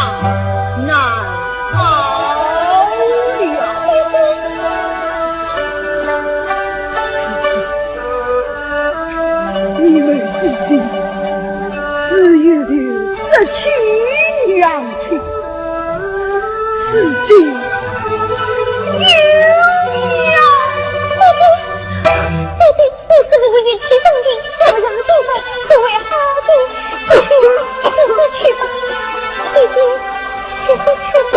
难熬了。你们父亲自幼就失去娘亲，如今又要……不不，爹爹，你是我一起生的，我让你走，是为好的。去，去吧，爹爹，去吧，去吧。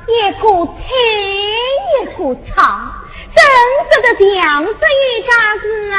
一个吹一个唱，真是个像是一家子啊。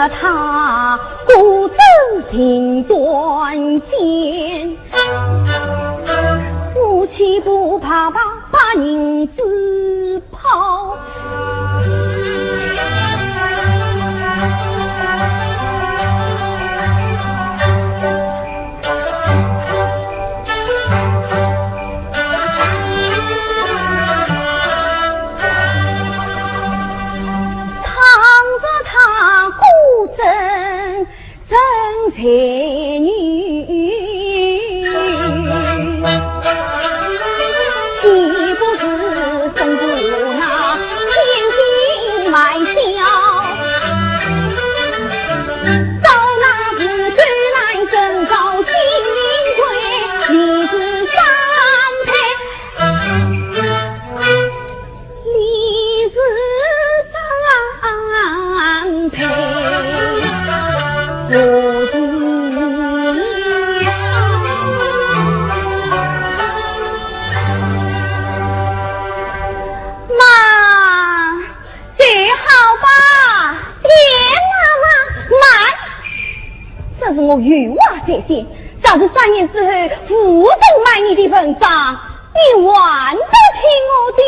他果真心短见，夫妻不怕把银子抛。倘若他果真真才女，岂不是胜过那千金万娇？到那时谁来登高金陵贵，你是三陪。 你是三陪，我是妈，这好吧？爹妈妈，慢！这是我有话在先，假使三年之后无人买你的文章， 你还得听我的。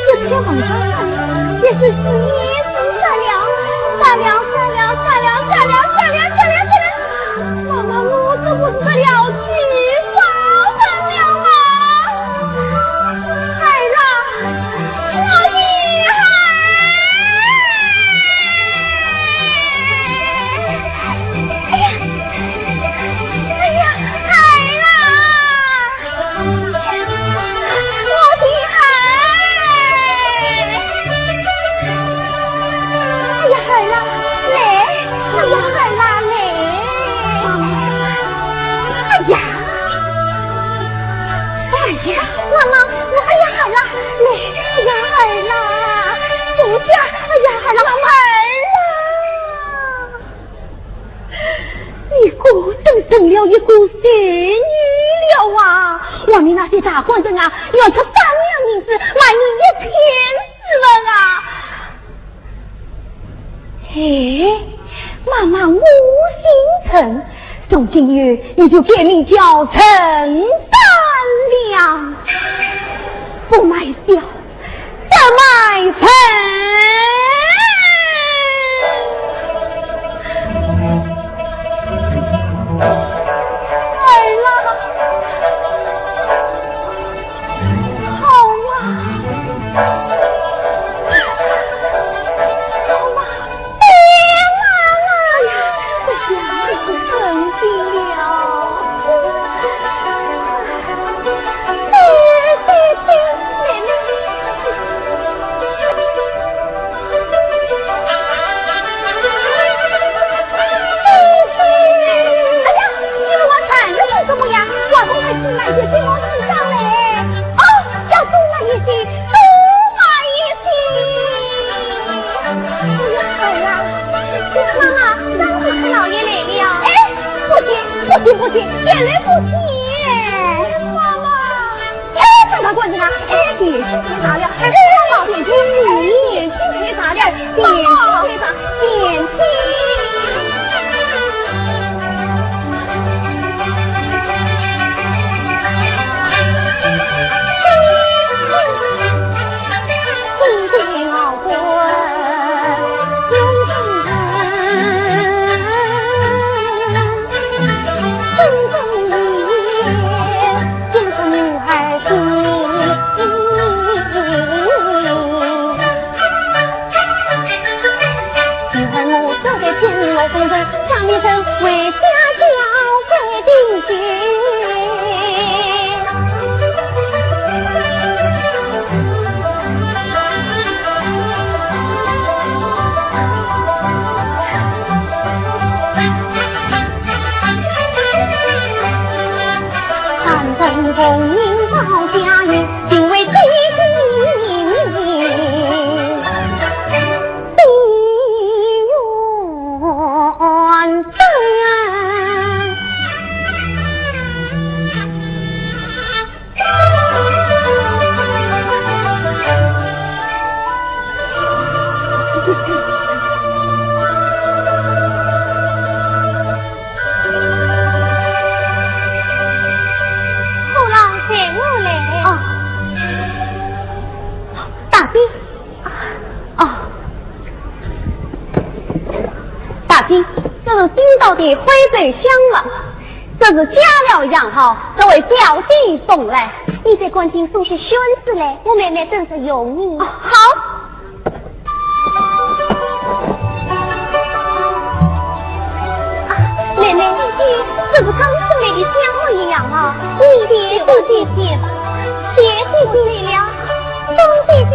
这篇文章也是十年之久了，散了，散了，散了，散了，散了，散了，散了。妈妈，我这不是得了几少人了吗？孩儿啊，我的孩儿！哎呀，哎呀，孩儿啊！ 我的孩儿。哎呀，孩儿啊，来！哎呀，孩儿啊，来！哎呀，哎呀，妈妈，我，哎呀，孩儿啊，来！哎呀，孩儿啊，坐下！哎呀，孩儿啊，孩儿啊！ 你果真成了一个才女了啊！外面那些大官人啊，要出三两银子买你一篇诗文啊！哎，妈妈，我姓陈，从今以后你就改名叫陈宝不卖笑，怎卖人？儿啊，好啊，好啊。 爹妈妈呀，这下可是成亲了。爹，爹，爹，妹妹。哎呀，你们我站着做什么呀？外公还请来些，给我送上来。哦，要送来一些，送来一些。 哎呀，儿啊，妈妈，三太太老爷来了。哎，不行，不行，不行，眼泪不行。妈妈。哎，快快过去吧。哎，点心别打了，哎，点心，点心别打了，点心别打，点心。 父老，随我来。哦。大姐。哦。大姐，这是新到的徽州乡了。 这是佳料洋好，这位表弟送来。你再赶紧送些宣纸来，我妹妹等着用呢。哦，好。啊，妹妹，这是刚送来的香味洋好，你的，谢谢姐姐，谢谢姐姐了，谢谢姐姐。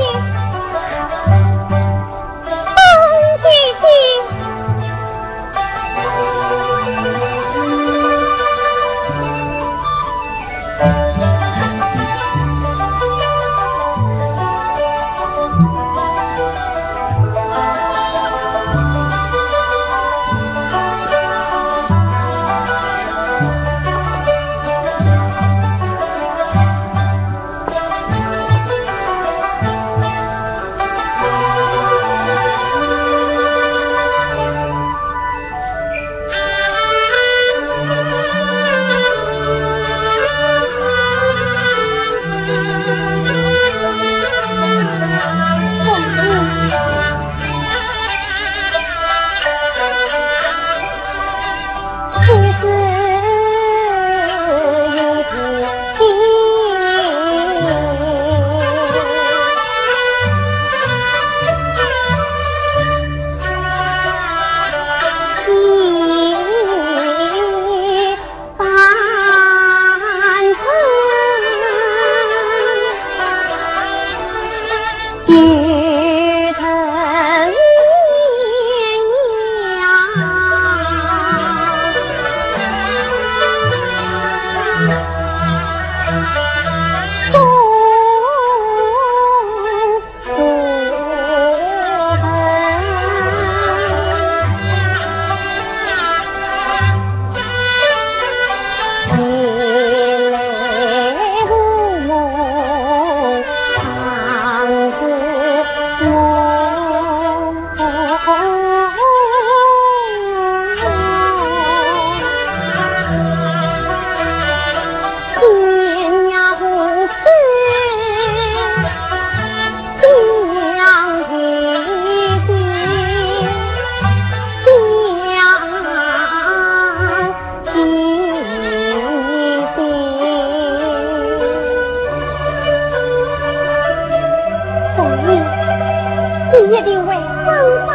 一定会好好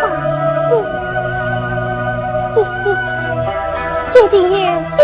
报复。一定有